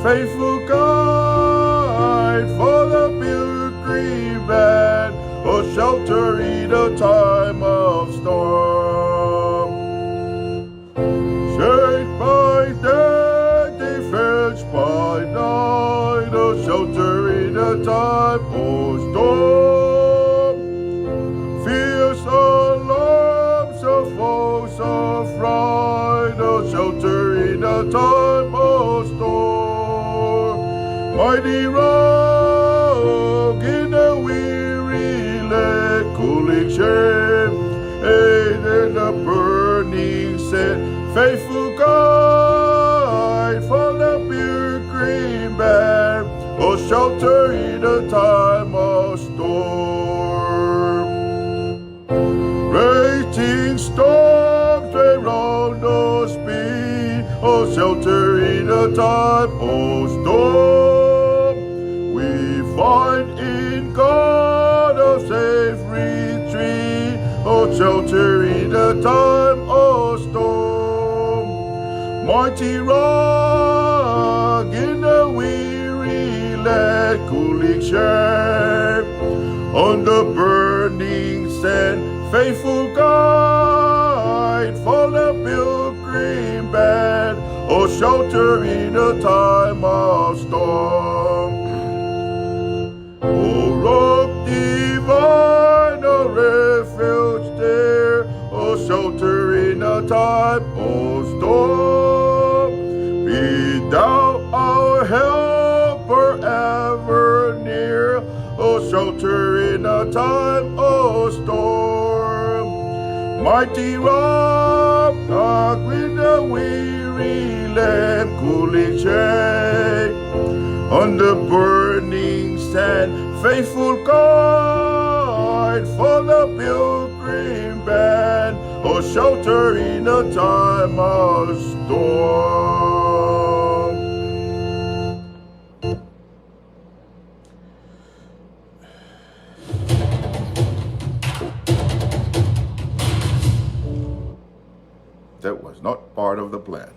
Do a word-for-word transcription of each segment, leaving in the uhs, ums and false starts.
Faithful guide for the pilgrim band, a shelter in a time of storm. Shade by day, defense by night, a shelter in a time of storm. Fierce alarms of foes affright, a shelter in a time of storm. Mighty rock in a weary land, cooling shade, aid in a burning sand. Faithful guide for the pilgrim band, a shelter in a time of storm. Raging storms may round us be, a shelter in a time of storm. We find in God a safe retreat, a shelter in a time of storm. Mighty rock in a weary land, cooling shade on the burning sand, faithful guide for the pilgrim band, a shelter in a time of storm. O rock divine, a refuge there, a shelter in a time of storm. Be thou our helper ever near, a shelter in a time of storm. Mighty rock, rock with the weary land, cooling shade on the burning sand, faithful guide for the pilgrim band, a shelter in a time of storm. That was not part of the plan.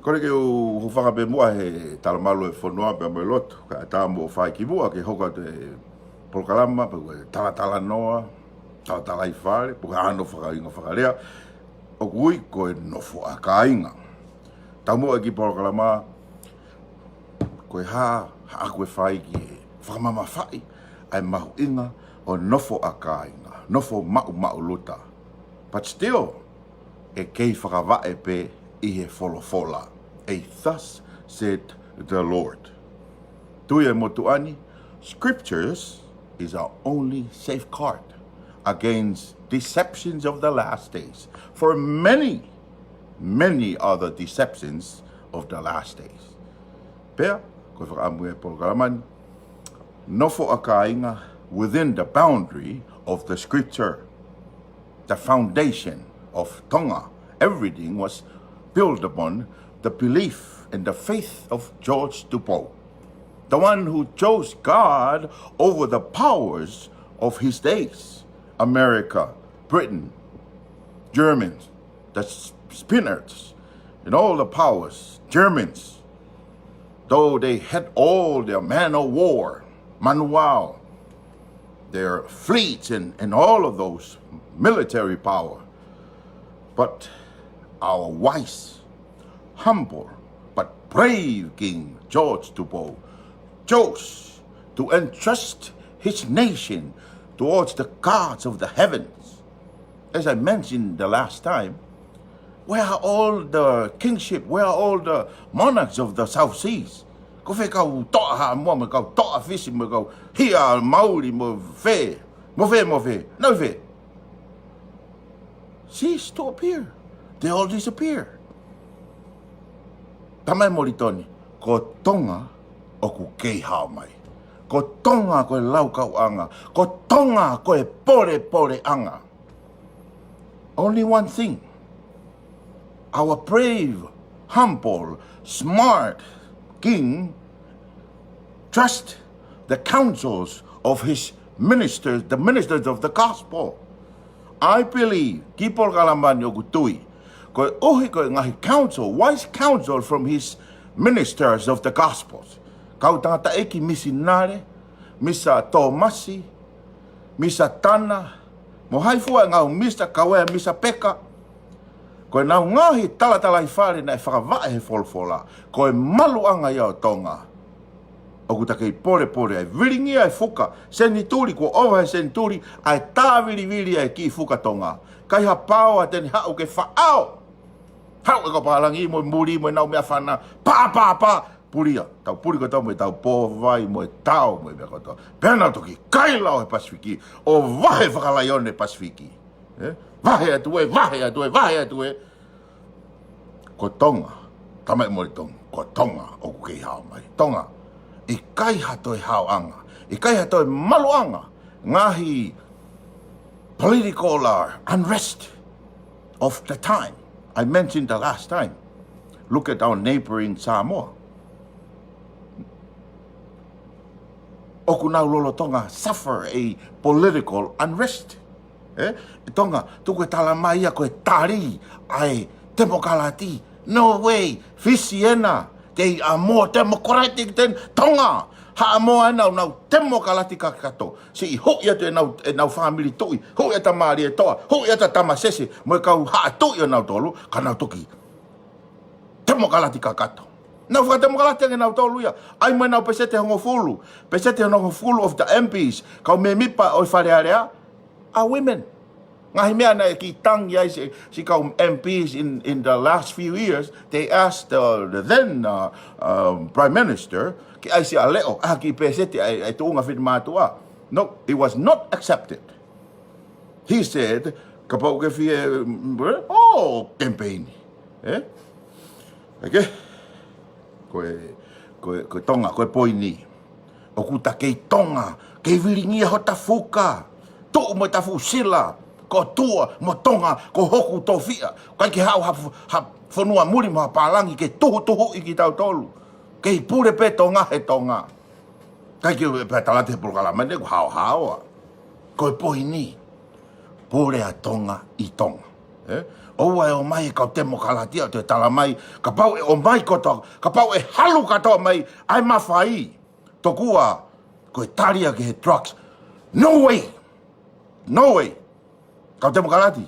Kole ke u hūfanga pē muʻa he talamalu e fonua pea mo e lotu, kae ʻatā muʻa ʻo fai ki muʻa ke hoko atu e polokalama, pe ko e talatalanoa, talatalaifale, pe ko e hano fakaʻuhinga fakalea, ʻoku ui ko e nofo ʻa kāinga. Tau muʻa ki polokalama, ko e hā haʻaku fai ki he fakamamafaʻi ʻa e mahuʻinga ʻo nofo ʻa kāinga, nofo maʻumaʻuluta. But still, ʻe kei fakavaʻe pē ʻi he folofola. A thus said the Lord. Tui e motuʻa ni, scriptures is our only safeguard against deceptions of the last days. For many, many are the deceptions of the last days. Pea, ko e fakaʻamu e polokalama ni, nofo ʻa kāinga within the boundary of the scripture. The foundation of Tonga. Everything was built upon the belief and the faith of George Tupou, the one who chose God over the powers of his days. America, Britain, Germans, the S-, Spaniards, and all the powers, Germans, though they had all their men of war, manuao, their fleets and, and all of those military power. But our wise, humble, but brave King George Tupou chose to entrust his nation towards the gods of the heavens. As I mentioned the last time, where are all the kingship? Where are all the monarchs of the South Seas? Ko fē kau toʻa Haʻamoa, mo e kau toʻa Fisi, mo e kau hia Mauli, mo fē, mo fē, mo fē? Nau fē? Cease to appear. They all disappear. Tamai Molitoni, ko Tonga ʻoku kei hao mai. Ko Tonga ko e laukauʻanga. Ko Tonga ko e polepoleʻanga. Only one thing. Our brave, humble, smart king trust the counsels of his ministers, the ministers of the gospel. I believe, ki polokalama ni ʻoku tui, Koeʻuhi ko e ngaahi counsel, wise counsel from his ministers of the gospels. Kau tangataʻeiki misinale, Misa Tōmasi, Misa Tana, mo hai fua e ngaahi misa, kau ai ʻa Misa Peka. Ko ʻenau ngaahi talatalaifale naʻe fakavaʻe he folofola, ko e maluʻanga ia ʻo Tonga. ʻOku ta kei polepole ai, vilingia e fuka, senituli, kuo ʻova he senituli, ʻa e tāvilivili ʻa e kiʻi fuka Tonga. ʻIkai ha paoa te ne haʻu ke faʻao. Haʻu e kau pālangi mo e muli mo ʻenau meʻafana, pā, pā, pā, pulia. Tau puli kotoa mo ʻetau pōvai mo e tao mo e meʻa kotoa. Pea nau toki kai lao he Pasifiki, ʻo vahe fakalaione Pasifiki. Eh? Vahe atu ē, vahe atu ē, vahe atu ē. Ko Tonga, tamaʻi mole Tonga, ko Tonga ʻoku kei hao mai. Tonga, ʻikai ha toe haoʻanga, ʻikai ha toe maluʻanga, ngaahi political, uh, unrest of the time. I mentioned the last time. Look at our neighboring Samoa. ʻOku nau lolotonga suffer a political unrest. Eh? Tonga, tuku e tala mai ia ko e tali ʻa e temokalati. No way, Fisi ena, they are more democratic than Tonga. Haʻamoa ena ʻoku nau temokalati kakato. Siʻi huʻi atu ʻenau, ʻenau fāmili tuʻi, huʻi atu ʻa Malietoa, huʻi atu ʻa Tamasese, mo e kau haʻa tuʻi ʻo nautolu, ka nau toki temokalati kakato. Nau fakatemokalati ange nautolu ia. ʻAi mo ʻenau peseti hongofulu, peseti hongofulu of the M Ps, kau mēmipa ʻo e Fale Alea, are women. Ngaahi meʻa naʻe kiʻi tangi ai siʻi, siʻi kau M Ps in, in the last few years, they asked, uh, the then, uh, um, Prime Minister, ke ʻai siʻa leʻo, ʻa e kiʻi peseti ʻa e, ʻa e tuʻunga finemātuʻa. No, it was not accepted. He said, kapau ʻoku ke fie, mm, ʻo kemipeini. Eh? Okay? Ko e, ko e, ko e Tonga, ko e poini. ʻOku ta kei Tonga, kei vilingia hota fuka. Tuʻu mo ta fuʻu sila, ko Tua mo Tonga, ko hoku tofiʻa. ʻIkai ke haʻu ha, ha fonua muli mo ha pālangi ke tuhutuhuʻi kitautolu. Kei pule pē Tonga he Tonga. ʻIkai ke pea talate he polokalama ni, ko haohaoa. Ko e poini. Pule ʻa Tonga ʻi Tonga. Eh? ʻOua ʻe ʻomai e kau temokalati ʻo toe tala mai, kapau ʻe ʻomai kotoa, kapau ʻe halu katoa mai ʻa e mafai. Tokua, ko e tali ia ki he drugs. No way! No way! Kau temokalati.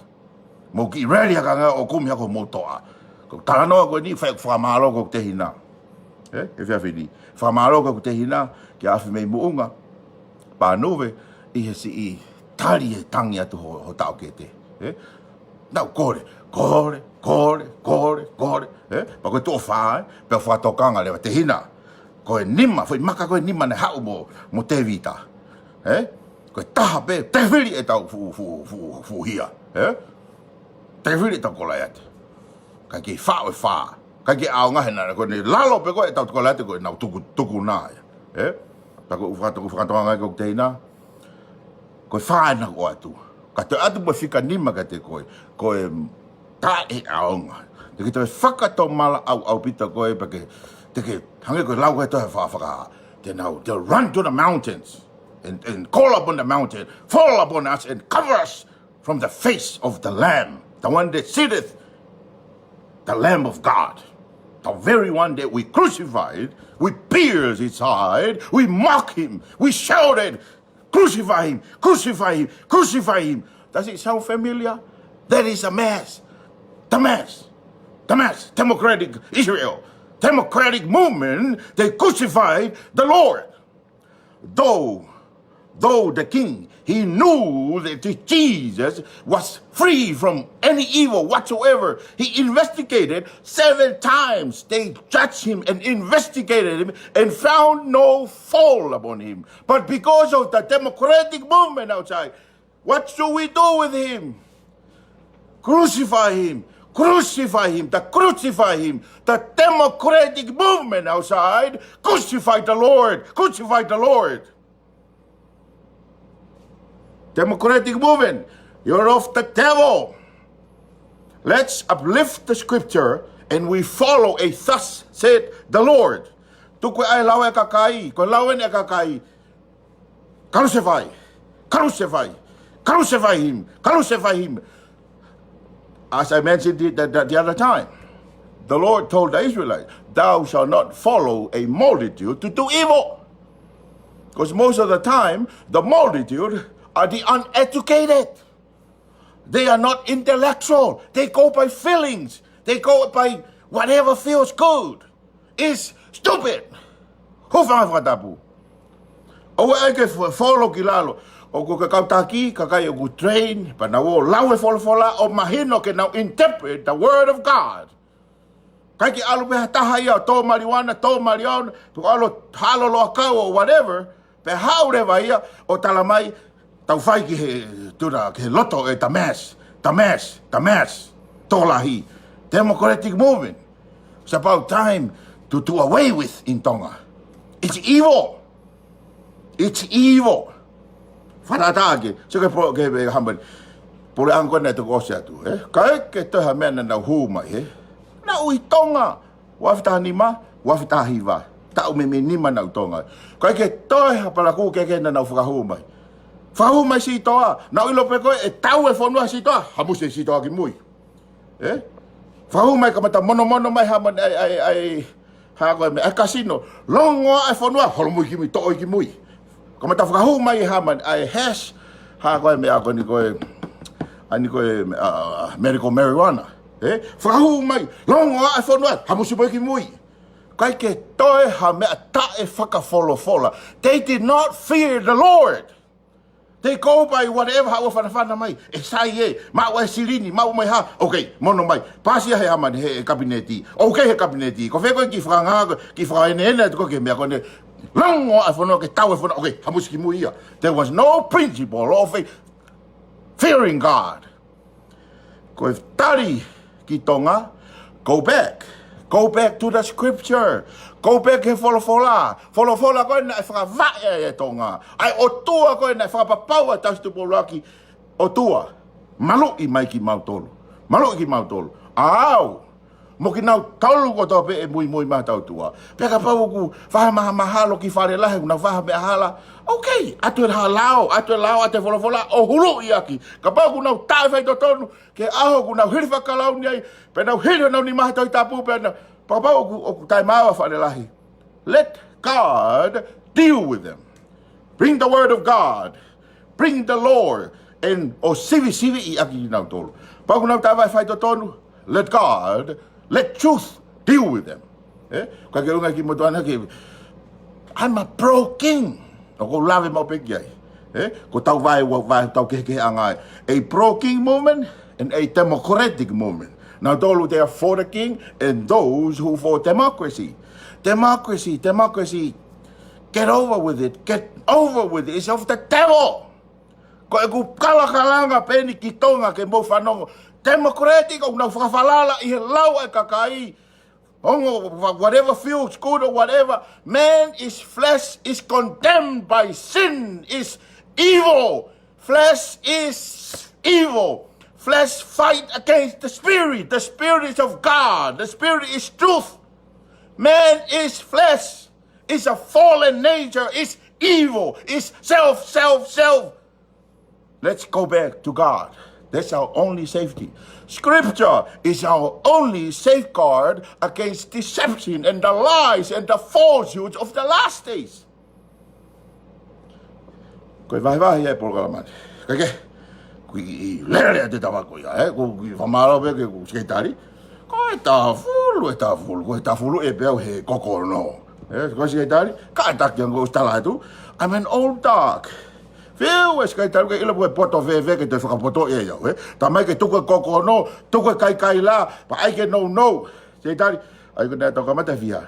Mou kiʻi reli ʻa kanga ʻo kumi hako mou toʻa. Ko e talanoa ko eni, fai fakamālō ko te hina. Eh? Efiafi ni. Fakamālō ko te hina, kia Afi mei Muʻunga. Pānuve, ʻi he siʻi tali e tangi atu ho, ho taʻokete. Eh? Nau kole, kole, kole, kole, kole. Eh? Pea ko e tuʻo fā, eh? Pea fakatokanga leva te hina. Ko e nima, foʻi maka ko e nima naʻe haʻu mo, mo Tevita. Eh? Ko e taha pē, tefili ʻetau fuʻu, fuʻu, fuʻu, fuʻu hia. Eh? Tefili ʻetau Kolaiate. ʻIkai ke faʻo e fā. ʻIkai ke ʻaonga he naʻa, ko ʻene lalo pē ko ē ʻetau Kolaiate ko ʻenau tuku, tukuna ia. Eh? Pea ko e fakato-, fakatokanga ko te hina. Ko e fā ena ko atu. Ka toe atu mo e fika nima kiate koe. Ko e taʻeʻaonga. Te ke toe fakatomala ʻaupito koe pea ke, te ke hangē ko e lau ko e tohi Fakahā. Te nau, they'll run to the mountains and, and call upon the mountain, fall upon us and cover us from the face of the Lamb, the one that sitteth, the Lamb of God, the very one that we crucified, we pierced his side, we mocked him, we shouted, "Crucify him, crucify him, crucify him." Does it sound familiar? That is a mass. The mass. The mass. Democratic Israel. Democratic movement, they crucified the Lord. Though, though the king, he knew that Jesus was free from any evil whatsoever, he investigated seven times. They judged him and investigated him and found no fault upon him. But because of the democratic movement outside, what should we do with him? Crucify him! Crucify him! The crucify him! The democratic movement outside, crucify the Lord! Crucify the Lord! Democratic movement, you're of the devil. Let's uplift the scripture and we follow a thus said the Lord. Tuku e lau ʻa e kakai, ko e lau eni ʻa e kakai. Crucify! Crucify! Crucify him! Crucify him! As I mentioned it the, the, the other time, the Lord told the Israelites, "Thou shalt not follow a multitude to do evil." Because most of the time, the multitude are the uneducated. They are not intellectual. They go by feelings. They go by whatever feels good. It's stupid. Hūfanga he fakatapu. ʻOua ʻe ke fo-, follow ki lalo. ʻOku ke kau taki, kakai ʻoku train, pea nau ō lau e folofola, ʻo mahino ke nau interpret the word of God. ʻIkai ke ʻalu pē ha taha ia ʻo tō maliuana, tō maliuana, pe ʻalu ʻo halo loʻakau or whatever, pea haʻu leva ia ʻo talamai, tau fai ki he, tuna, ki he loto ʻo e Tamas, Tamas, Tamas, tokolahi. Democratic movement. It's about time to do away with in Tonga. It's evil. It's evil. Fakatātā ke, sio ki he po-, ki he, ki he hā mai. Puleʻanga ko ē naʻe toki ʻosi atu, ē? ʻIkai ke toe ha meʻa naʻa nau hū mai, ē? Naʻa nau ʻi Tonga. Uaafe taha nima, uaafe taha hiva. Taʻu meimei nima naʻa nau ʻi Tonga. ʻIkai ke toe ha palakū kehekehe naʻa nau fakahū mai. Fakahū mai Sitoa. Naʻa nau ʻilo pē ko ē ʻe tau e fonua Sitoa, hamusi Sitoa ki mui. Ē? Fakahū mai, kamata monomono mai, hā mai ʻa e, ʻa e, ʻa e, hā ko ē meʻa, ʻa e kasino. Longo ʻa e fonua, holomui ki mui, toʻo ki mui. Kamata fakahū mai, hā mai ʻa e hash, hā ko ē meʻa ko eni ko ē, ʻa eni ko ē, ʻa, medical marijuana. Ē? Fakahū mai, longo ʻa e fonua, hamusi mai ki mui. ʻIkai ke toe ha meʻa taʻefakafolofola. They did not fear the Lord. They go by whatever haʻu ʻo fanafana mai. ʻE sai ē, maʻu e silini, maʻu mai hā. Okay, mono mai. Pasi ia he hā mai he, he kapineti. Okay, he kapineti. Ko fē ko ē kiʻi fakangā, kiʻi fakaeneene atu ko ē ki he meʻa ko eni. Longo ʻa e fonua ke tau e fonua. Okay, hamusi ki mui ia. There was no principle of a fearing God. Ko e tali ki Tonga, go back. Go back to the scripture. Go back he folofola. Folofola ko ē naʻe fakavaʻe ai e Tonga. ʻA e ʻOtua ko ē naʻe fakapapau ʻa e Tasi Tupou ʻUluaki, ʻOtua, maluʻi mai kimautolu. Maluʻi kimautolu. ʻAu, mo kinautolu kotoa pē ʻe muimui maʻa hotau ʻOtua. Pea kapau ʻoku faʻa mahamahalo ki fale lahi, ʻoku nau faʻa meʻa hala. Okay, ʻatu e hā lao, ʻatu e lao, ʻatu e folofola, ʻo huluʻi ʻaki. Kapau ʻoku nau taʻefaitotonu, ki he ʻaho ʻoku nau hili fakakalauni ai, pea nau hili honau nima he Tohi Tapu, pea nau, pea kapau ʻoku, ʻoku taʻemaau ʻa fale lahi. Let God deal with them. Bring the word of God. Bring the law. And ʻo sivisiviʻi ʻaki kinautolu. Pea ʻoku nau taʻefaitotonu, let God, let truth deal with them. Ē? Ka ke unga ki motuana ke, I'm a pro-king. ʻOku ou lave maʻu pē ki ai. Ē? Ko ʻetau vaeua, vaeua, tau kehekeheʻanga ai. A pro-king movement and a democratic movement. Nautolu, they are for the king and those who for democracy. Democracy, democracy. Get over with it. Get over with it. It's of the devil. Ko ʻeku kalakalanga pē eni ki Tonga ke mou fanongo. Democratic ʻoku nau fakafalala ʻi he lau ʻa e kakai. Ongo, wha-, whatever feels good or whatever. Man is flesh is condemned by sin, is evil. Flesh is evil. Flesh fight against the spirit. The spirit is of God. The spirit is truth. Man is flesh. It's a fallen nature. It's evil. It's self, self, self. Let's go back to God. That's our only safety. Scripture is our only safeguard against deception and the lies and the falsehoods of the last days. Ko e vahevahe ia e polokalama ni. Kae kehe, ʻoku ʻi lele atu e tama ko ia, ē? ʻOku ou fakamālō pē ki he Sekelitali. Ko e tafulu, e tafulu, ko e tafulu ē pē au he kokono. Ē, ko e Sekelitali, kātaki ange ʻosi tala atu. I'm an old dog. Fiu e Sekelitali ke ʻilo ko e poto fēfē ke toe fakapoto ia ia, ē? Talamai ke tuku e kokono, tuku e kaikaila, pea ʻai ke nounou. Sekelitali, ʻai ko e naʻe tau kamata fiha.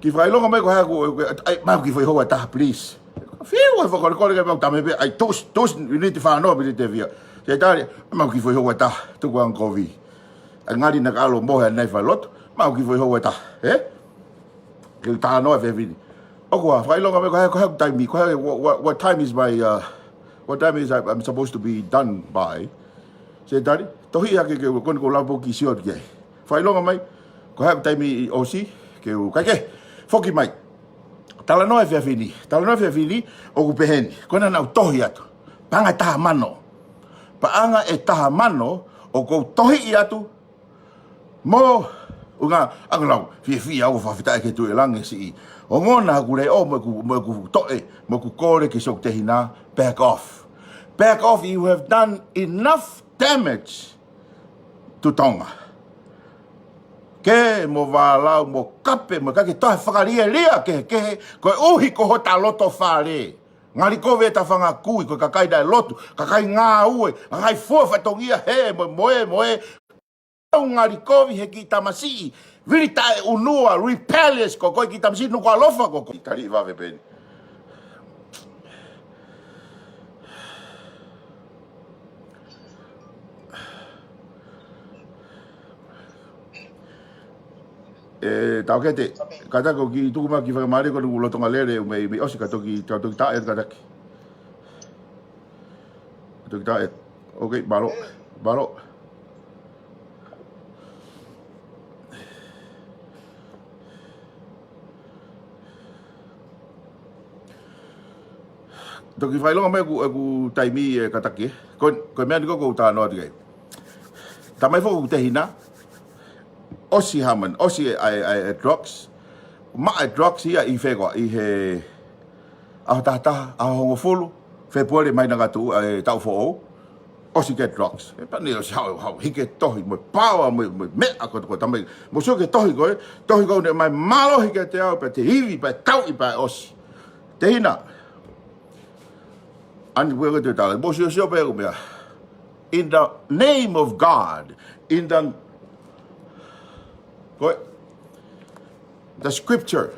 Kiʻi fakaʻilonga mai ko e hā ʻoku, ʻai, maʻu kiʻi foʻi houa ʻe taha, please. Fiu e fakakolekole ke maʻu tame pē, ʻai, tuʻusi, tuʻusi miniti fā noa miniti fiha. Sekelitali, maʻu kiʻi foʻi houa ʻe taha, tuku ange kovi. ʻAi ngali naʻa ke ʻalu ʻo mohe ʻanenai falelotu, maʻu kiʻi foʻi houa ʻe taha, ē? Ke u talanoa he efiafi ni. ʻOku ou fakaʻilonga mai ko e hā, ko e hā ʻeku taimi, ko e hā, what, what, what time is my, uh, what time is I, I'm supposed to be done by? Sekelitali, tohi hake ke u, ko eni ʻoku ou lava pē ʻo kiʻi sio atu ki ai. Fakaʻilonga mai, ko e hā ʻeku taimi ʻosi, ke u, kae kehe, foki mai. Talanoa he efiafi ni, talanoa he efiafi ni, ʻoku pehē ni, ko ena naʻa ku tohi atu. Paʻanga ʻe taha mano, paʻanga ʻe taha mano, ʻoku ou tohiʻi atu, mo, ʻuhinga, ʻa ʻoku ou fiefia ʻaupito, fakafetaʻi ki he Tuʻi ʻi langi siʻi ongona ʻeku leʻo mo ʻeku, mo ʻeku toʻe, mo ʻeku kole ki Sōkoʻu Tehina, back off. Back off, you have done enough damage to Tonga. Ke mo vālau, mo kape, mo kakai, toe fakalielia kehekehe, koeʻuhi ko hota loto fale. Ngali kovi ʻeta fanga kui, ko e kakai naʻe lotu, kakai ngāue, kakai fua fatongia he, mo, mo e, mo e. Au ngali kovi he kiʻi tamasiʻi vili taʻeʻunua, rebellious ko koe, kiʻi tamasiʻi Nukuʻalofa ko koe. Tali vave peni. ʻE, Taukete, kātaki ʻoku ou kiʻi tuku mai ki he fakamālie ko ʻeku loto ngalele, mei, mei ʻosi ka toki, ka toki taʻe, kātaki. Toki taʻe. Ok, mālō. Mālō. Toki fakaʻilonga mai ʻeku, ʻeku taimi ē kātaki, ē. Ko, ko e meʻa ni ko ē ʻoku ou talanoa atu ki ai. Talamai foki ʻoku Tehina, ʻosi haman, ʻosi ʻa e, ʻa e, ʻa e drugs. Maʻu e drugs ia ʻi fē koā, ʻi he ʻaho taha taha, ʻaho hongofulu, Fēpueli māhina ngatu, ʻa e taʻu foʻou, ʻosi ki he drugs. ʻE pea ne ʻosi haʻu, haʻu, hiki e tohi, mo e paoa, mo e, mo e meʻa ko ē, ko e talamai, mou sio ki he tohi ko ē, tohi ko ē ne ʻomai mālohi kiate au, pea te ivi, pea tauʻi, pea ʻosi. Tehina, ani pue ko e te tala, mou sio, sio pē ʻoku meʻa. In the name of God, in the, ko e, the scripture,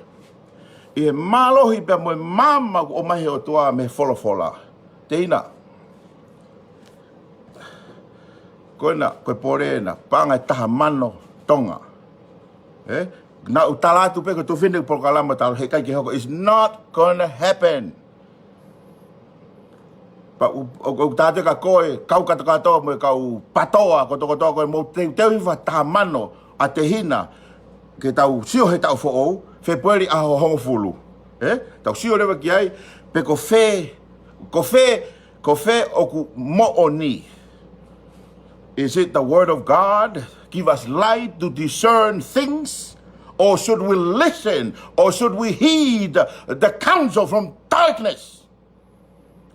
ʻi he mālohi pea mo e maama ʻoku ʻomai he ʻOtua mei he folofola. Tehina. Ko ena, ko e pole ena, paʻanga ʻe taha mano Tonga. Ē? Naʻá ku tala atu pē ko e tuʻu fine polokalama tala he ʻikai ke hoko. It's not gonna happen. Pea ʻoku, ʻoku, ʻoku tāteka ko e kau katoa katoa mo e kau patoa kotoa kotoa ko e mou teuteu hifo ha taha mano ʻa Tehina ke tau sio he taʻu foʻou, Fēpueli ʻaho hongofulu. Ē? Tau sio leva ki ai, pe ko fē, ko fē, ko fē ʻoku moʻoni. Is it the word of God give us light to discern things? Or should we listen? Or should we heed the counsel from darkness?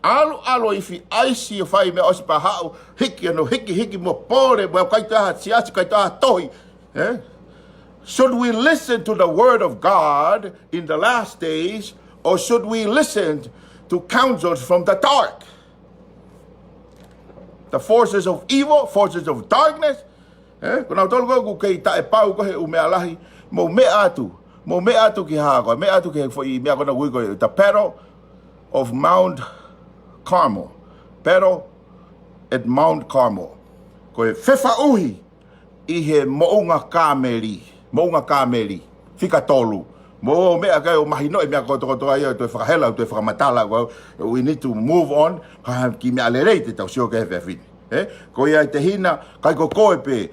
ʻAlu, ʻalu ifi ʻaisi ʻo fai meʻa ʻosi pea haʻu, hiki ʻo hiki, hiki mo pole, mo ʻikai toe ʻi ai ha siasi, ʻikai toe ʻi ai ha tohi. Ē? Should we listen to the word of God in the last days, or should we listen to counsels from the dark? The forces of evil, forces of darkness, ē? Ko nautolu ko ē ʻoku kei taʻepau ko ē he ʻū meʻa lahi, mou meʻa atu, mou meʻa atu ki he hā ko ē, meʻa atu ki he foʻi meʻa ko ena ʻoku ui ko e the Battle of Mount Carmel. Battle at Mount Carmel. Ko e fefaʻuhi ʻi he moʻunga Kāmeli, moʻunga Kāmeli, fika tolu. Mou meʻa kae ʻo mahinoʻi meʻa kotoa kotoa ia, toe fakahela, toe fakamatala, ko, we need to move on, ha kiʻi meʻa lelei te tau sio ki ai he efiafi ni. Ē? Ko ia ʻa Tehina, ʻikai ko koe pē,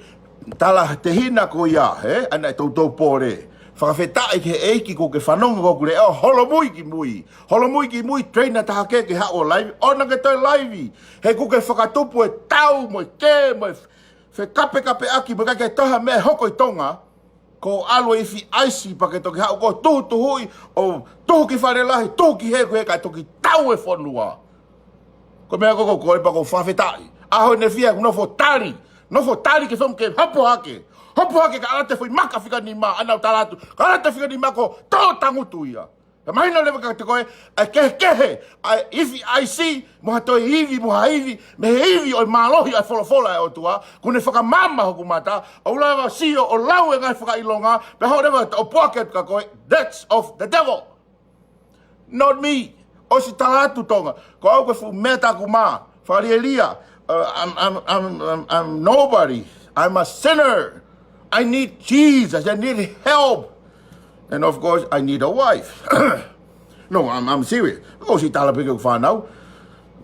tala Tehina ko ia, ē? ʻA ena ʻe toutou pole. Fakafetaʻi ki he ʻEiki kuo ke fanongo ki hoku leʻo, holomui ki mui. Holomui ki mui, train ʻa taha kehe ke haʻu ʻo live, ʻoua naʻá ke toe live. He kuo ke fakatupu e tau mo e kē, mo e fekapekapeʻaki, mo e ʻikai ke toe ʻi ai ha meʻa ʻe hoko ʻi Tonga, ko e ʻalu ifi ʻaisi pea ke toki haʻu ʻo tuhutuhuʻi, ʻo tuhu ki fale lahi, tuhu ki hē, ko e kae toki tau e fonua. Ko e meʻa ko ē ʻoku ou kole pea ʻoku ou fakafetaʻi. ʻAho ni ʻe fiha ʻeku nofo tali, nofo tali ke fonu ke hopo hake. Hopo hake kae ʻalu atu e foʻi maka fika nima, ʻa ena ʻoku tala atu, kae ʻalu atu e fika nima ko e tō tangutu ia. Pea mahino leva kiate koe, ʻa e kehekehe ʻa e ifi ʻaisi, mo ha toe ivi, mo ha ivi, mei he ivi ʻo e mālohi ʻa e folofola ʻa e ʻOtua, kuo ne fakamaama hoku mata, ʻo u lava ʻo sio, ʻo lau e ngaahi fakaʻilonga, pea haʻu leva ʻo ʻopoaki atu kia koe, that's of the devil. Not me. ʻOsi tala atu Tonga. Ko au ko e fuʻu mea taku mā. Fakalielia. Uh, I'm, I'm, I'm, I'm, I'm nobody. I'm a sinner. I need Jesus. I need help. And of course, I need a wife. No, I'm, I'm serious. ʻOsi tala pē ki heʻeku fānau.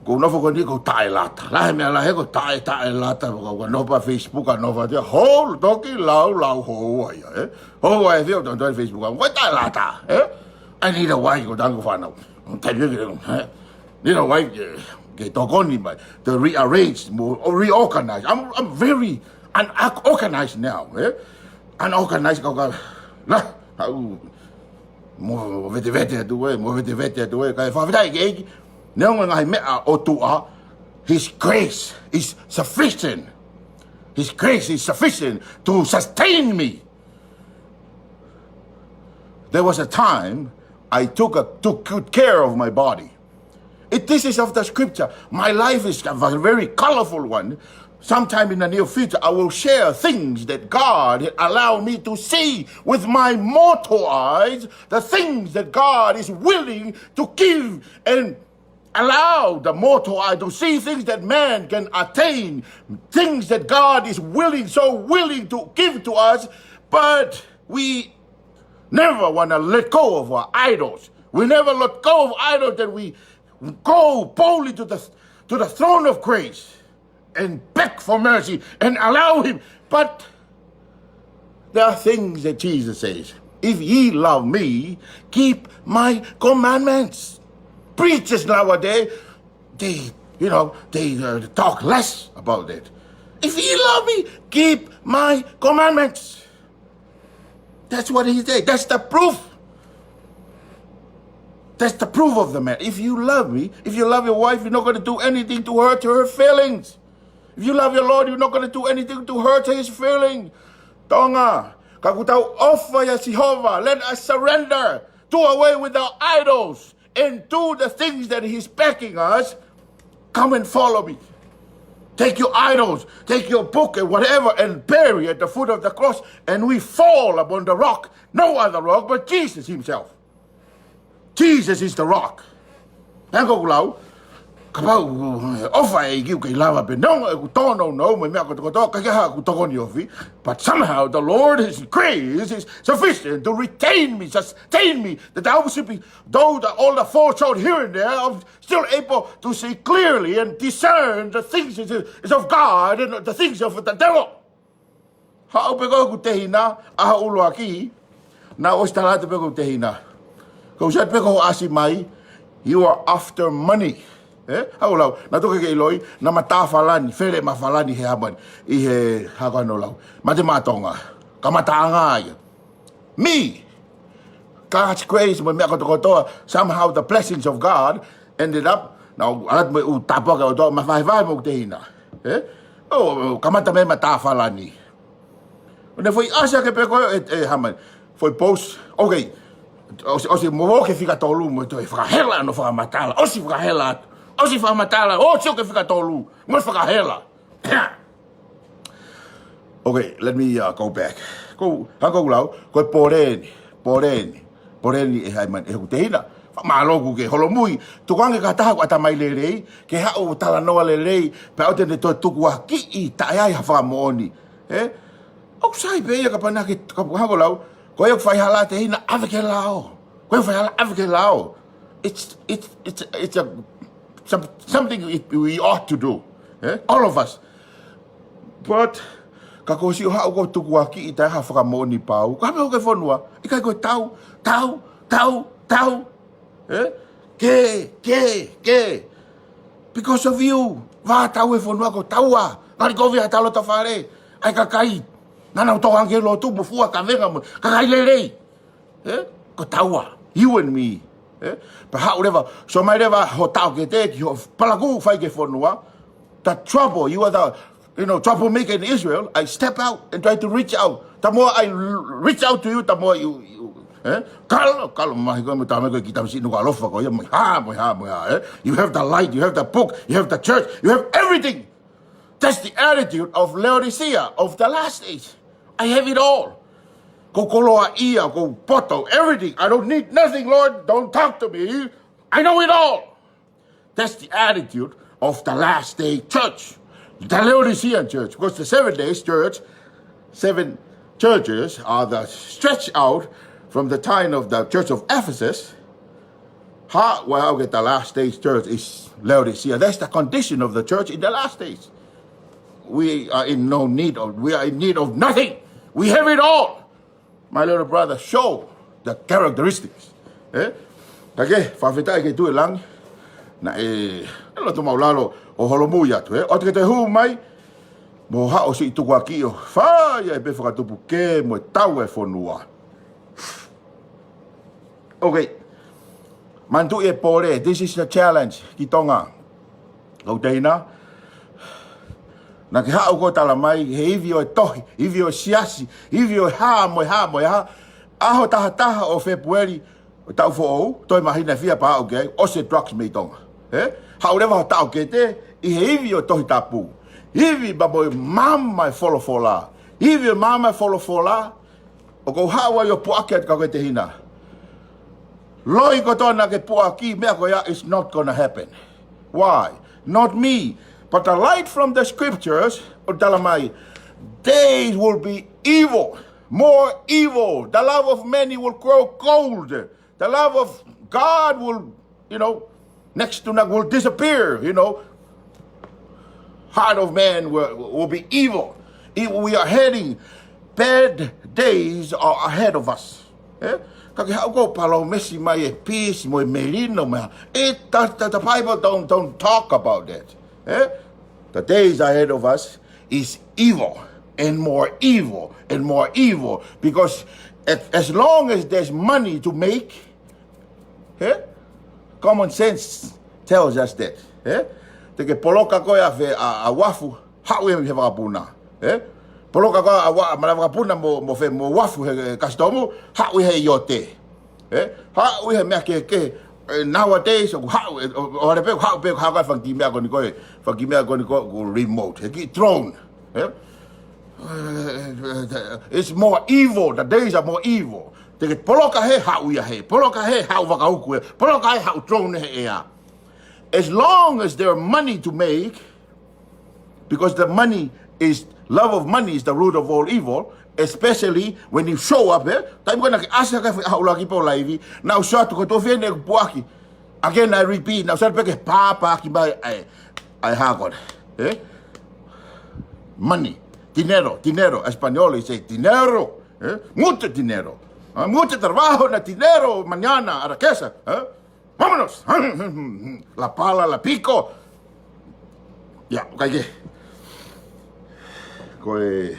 Ko e nofo ko eni ko e taʻelata. Lahi e meʻa lahi ko e taʻe, taʻelata. Ko e nofo pē Facebook, nofo pē. Hou, toki lau, lau, hou ai, ē? Hou ai, fio, tonto Facebook. Ko e taʻelata, ē? I need a wife, ko e tala ki heʻeku fānau. Taimi ki, ē? Need a wife, ē? ke tokoni mai, to rearrange, mo reorganize. I'm, I'm very unorganized now, eh? Unorganized, kau ka, la, au, mo vetevete atu ē, mo vetevete atu ē, kae fakafetaʻi ki he ʻEiki, neongo e ngaahi meʻa ʻo tuʻa, His grace is sufficient. His grace is sufficient to sustain me. There was a time I took a, took good care of my body. It, this is of the scripture. My life is a very colorful one. Sometime in the near future, I will share things that God allowed me to see with my mortal eyes, the things that God is willing to give and allow the mortal eye to see things that man can attain, things that God is willing, so willing to give to us, but we never want to let go of our idols. We never let go of idols, that we go boldly to the, to the throne of grace and beg for mercy and allow him. But there are things that Jesus says, "If ye love me, keep my commandments." Preachers nowadays, they, you know, they, uh, talk less about it. "If ye love me, keep my commandments." That's what he said. That's the proof. That's the proof of the man. If you love me, if you love your wife, you're not gonna do anything to hurt her feelings. If you love your Lord, you're not gonna do anything to hurt his feeling. Tonga, ka kuo tau ʻofa ʻia Sihova. Let us surrender. Do away with our idols and do the things that he's begging us. "Come and follow me. Take your idols, take your book and whatever, and bury at the foot of the cross." And we fall upon the rock, no other rock but Jesus himself. Jesus is the rock. Hangē ko ʻeku lau, kapau ʻoku ʻofa e ʻEiki, ʻoku kei lava pē, no, ʻeku tōnounou mo e meʻa kotokotoa, ʻikai ke ʻi ai haʻaku tokoni ofi. But somehow the Lord, his grace is sufficient to retain me, sustain me, that I should be, though the, all the fall short here and there, I'm still able to see clearly and discern the things is, is of God and the things of the devil. Haʻu pē ko ʻeku tehina, ʻaho ʻuluaki, naʻe ʻosi tala atu pē ko ʻeku tehina. Ko u sai pē ko hoʻo ʻasi mai, "You are after money." Eh? Haʻu lau, naʻa tau kei ʻiloʻi, naʻa ma tā falani, fele ma falani he hā mai, ʻi he hā ko ʻenau lau. Mate maʻa Tonga, kamataʻanga ia. Me, God's grace mo e meʻa kotokotoa, somehow the blessings of God ended up, naʻa ku ʻalu atu mo e ʻū tāpuaki ʻa e ʻOtua, ma vahevahe mo ʻeku tehina. Eh? ʻO, kamata mei ai ma tā falani. ʻO ne foʻi ʻasi hake pē ko ē, e, e, hā mai, foʻi post, okay. ʻOsi, ʻosi mo ō ki he fika tolu mo toe fakahela hono fakamatala. ʻOsi fakahela atu. ʻOsi fakamatala. ʻOsi ō ki he fika tolu mo fakahela. Okay, let me, uh, go back. Ko, hangē ko ʻeku lau, ko e pole eni, pole eni, pole eni ʻe hā mai ʻe hoku tehina. Fakamālō ʻoku ke holomui, tukuange ki ha taha ʻoku ʻatamai lelei, ke haʻu ʻo talanoa lelei, pea ʻoua te ne toe tukuakiʻi taʻe ʻi ai ha fakamoʻoni. Eh? ʻOku sai pē ia kapau naʻe ke, ka, hangē ko ʻeku lau, ko ia ʻoku faihala tehina, ʻave ki he lao. Ko ia ʻoku faihala, ʻave ki he lao. It's, it's, it's, it's a, some, something we, we ought to do. Eh? All of us. But, ka ko e sio haʻu ʻo tukuakiʻi taʻe ʻi ai ha fakamoʻoni pau. Ka me ʻoku ke fonua, ʻikai ko e tau, tau, tau, tau. Eh? Ke, ke, ke. Because of you. Vā tau e fonua ko taua. Ngali kovi ʻa e talo ta fale. ʻAi kakai. Naʻa nau tō ange lotu mo fua kavenga mo. Kakai lelei. Eh? Ko taua. You and me. Eh? Pea haʻu leva. So mai leva ho tau ke te ki ho palakū fai ki he fonua. The trouble, you are the, you know, troublemaker in Israel. I step out and try to reach out. The more I l-, reach out to you, the more you, you, eh? Kalo, kalo, mahi ko, mo tame ko, ki tamasiʻi nuka alofa ko, ia, mo ha, mo ha, mo ha, eh? You have the light, you have the book, you have the church, you have everything. That's the attitude of Laodicea of the last days. I have it all. Ko koloaʻia, ko poto, everything. I don't need nothing, Lord. Don't talk to me. I know it all. That's the attitude of the last day church, the Laodicean church, because the seven days church, seven churches are the stretch out from the time of the church of Ephesus. How, well, okay, the last days church is Laodicea. That's the condition of the church in the last days. We are in no need of, we are in need of nothing. We have it all. My little brother, show the characteristics. Eh? Ka ke, fakafetaʻi ki he Tuʻi ʻi langi. Naʻe, naʻe loto maʻulalo ʻo holomui atu, ē? ʻOua te ke toe hū mai mo haʻo siʻi tukuakiʻi ʻo fai ai pē fakatupu kē mo e tau e fonua. Okay. Manatuʻi e pole, this is the challenge ki Tonga. Kau teina, naʻa ke haʻu ʻo tala mai he ivi ʻo e tohi, ivi ʻo e siasi, ivi ʻo e hā mo e hā mo e hā. ʻAho taha taha ʻo Fēpueli ʻo e taʻu foʻou, toe māhina ʻe fiha pea aʻu ki ai, ʻosi e drugs mei Tonga. Ē? Haʻu leva hoʻo taʻokete ʻi he ivi ʻo e Tohi Tapu. Ivi pea mo e maama e folofola. Ivi ʻo e maama e folofola. ʻOku ou haʻu ai ʻo puʻaki atu kia koe teina. Loi kotoa naʻa ke puʻaki, meʻa ko ia, it's not gonna happen. Why? Not me, but the light from the scriptures, ʻo tala mai, days will be evil, more evil. The love of many will grow cold. The love of God will, you know, next to not, will disappear, you know. Heart of man will, will be evil. It, we are heading, bad days are ahead of us. Ē? Ka ke haʻu ʻo palōmesi mai e peace mo e melino mai. It, the, the, the Bible don't, don't talk about that. Ē? The days ahead of us is evil and more evil and more evil, because as, as long as there's money to make, ē? Common sense tells us that, ē? Te ke poloka koe ʻa fē, ʻa, ʻa uafu, haʻu ʻi he vakapuna, ē? Poloka koe ʻa ua-, ʻa mala vakapuna mo, mo fē, mo uafu he, he kasitomu, haʻu ʻi he iote, ē? Haʻu ʻi he meʻa kehekehe, ē, nowadays, ʻoku haʻu, ē, ʻo, ʻo, ʻo, ʻo, pē, haʻu pē, haʻu ka fanga kiʻi meʻa ko eni ko ē, fanga kiʻi meʻa ko eni ko, ko remote, he kiʻi drone, ē? It's more evil. The days are more evil. Te ke poloka hē, haʻu ia hē. Poloka hē, haʻu vakauku hē. Poloka hē, haʻu drone he ʻea. As long as there are money to make, because the money is, love of money is the root of all evil, especially when you show up, ē? Taimi ko ē naʻa ke ʻasi hake fai haʻu laki pō laivi, naʻa ku sio atu ko e tuʻo fiha ʻeku puʻaki. Again, I repeat, naʻa ku sio atu pē ke pāpāki mai ʻa e, ʻa e hā ko ē, ē? Money. Dinero, dinero. Español, they say dinero, ē? Mucho dinero. Ah, mucho trabajo na dinero, mañana, a la casa, ē? Vámonos. La pala, la pico. Ya, ʻikai ke. Ko e,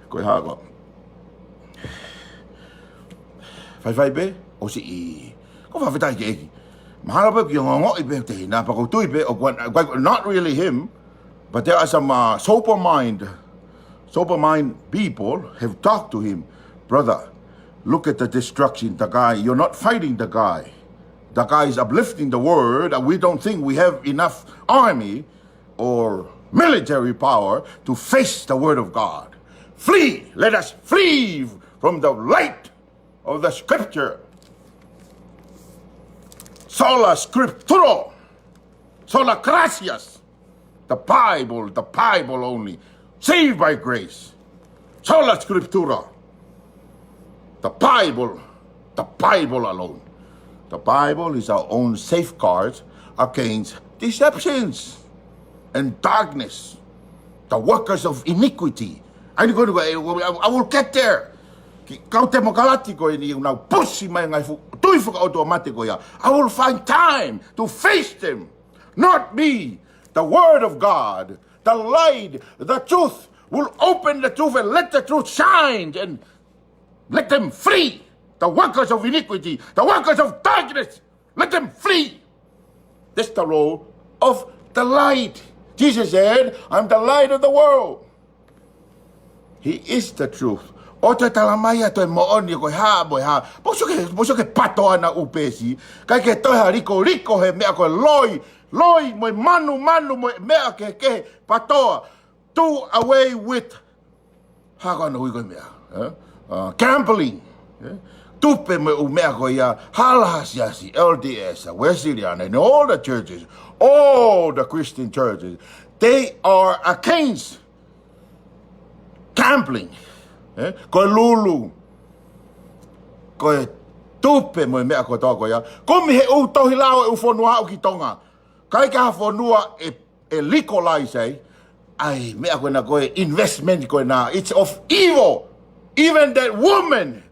ko e hā ko ē. Faifai pē, ʻosi ʻi. Ko e fakafetaʻi ki he ʻEiki. Mahalo pē ke ongoʻi pē teina, pea ʻoku ou tui pē, ʻoku, ʻoku, not really him, but there are some, uh, sober mind, sober mind people have talked to him. Brother, look at the destruction. The guy, you're not fighting the guy. The guy is uplifting the word, and we don't think we have enough army or military power to face the word of God. Flee! Let us flee from the light of the scripture. Sola scriptura. Sola gratia. The Bible, the Bible only. Saved by grace. Sola scriptura. The Bible, the Bible alone. The Bible is our own safeguard against deceptions and darkness, the workers of iniquity. ʻA ia ko eni ko ē, I, I, I will get there. Ki he kau temokalati ko eni, ʻoku nau pusi mai e ngaahi fuʻu tui fakaʻotuamate ko ia. I will find time to face them. Not me. The word of God, the light, the truth will open the truth and let the truth shine and let them flee. The workers of iniquity, the workers of darkness, let them flee. That's the role of the light. Jesus said, "I'm the light of the world." He is the truth. ʻOua te tala mai ʻa e moʻoni ko e hā mo e hā. Mou sio ki he, mou sio ki he PATOA naʻa ku pesi. ʻIkai ke toe ha likoliko he meʻa ko e loi, loi mo e manumanu mo e meʻa kehekehe. PATOA. Do away with, hā ko ē ʻoku ui ko e meʻa, ē? Uh, gambling, ē? Tupe mo e ʻū meʻa ko ia, hala ha siasi, L D S, Wesleyan, and all the churches, all the Christian churches, they are against gambling, ē? Ko e lulu, ko e tupe mo e meʻa kotoa ko ia. Kumi he ʻū tohi lao e ʻū fonua aʻu ki Tonga. ʻIkai ke ha fonua ʻe ʻe legalize ai ʻa e meʻa ko ena ko e investment ko ena. It's of evil. Even that woman,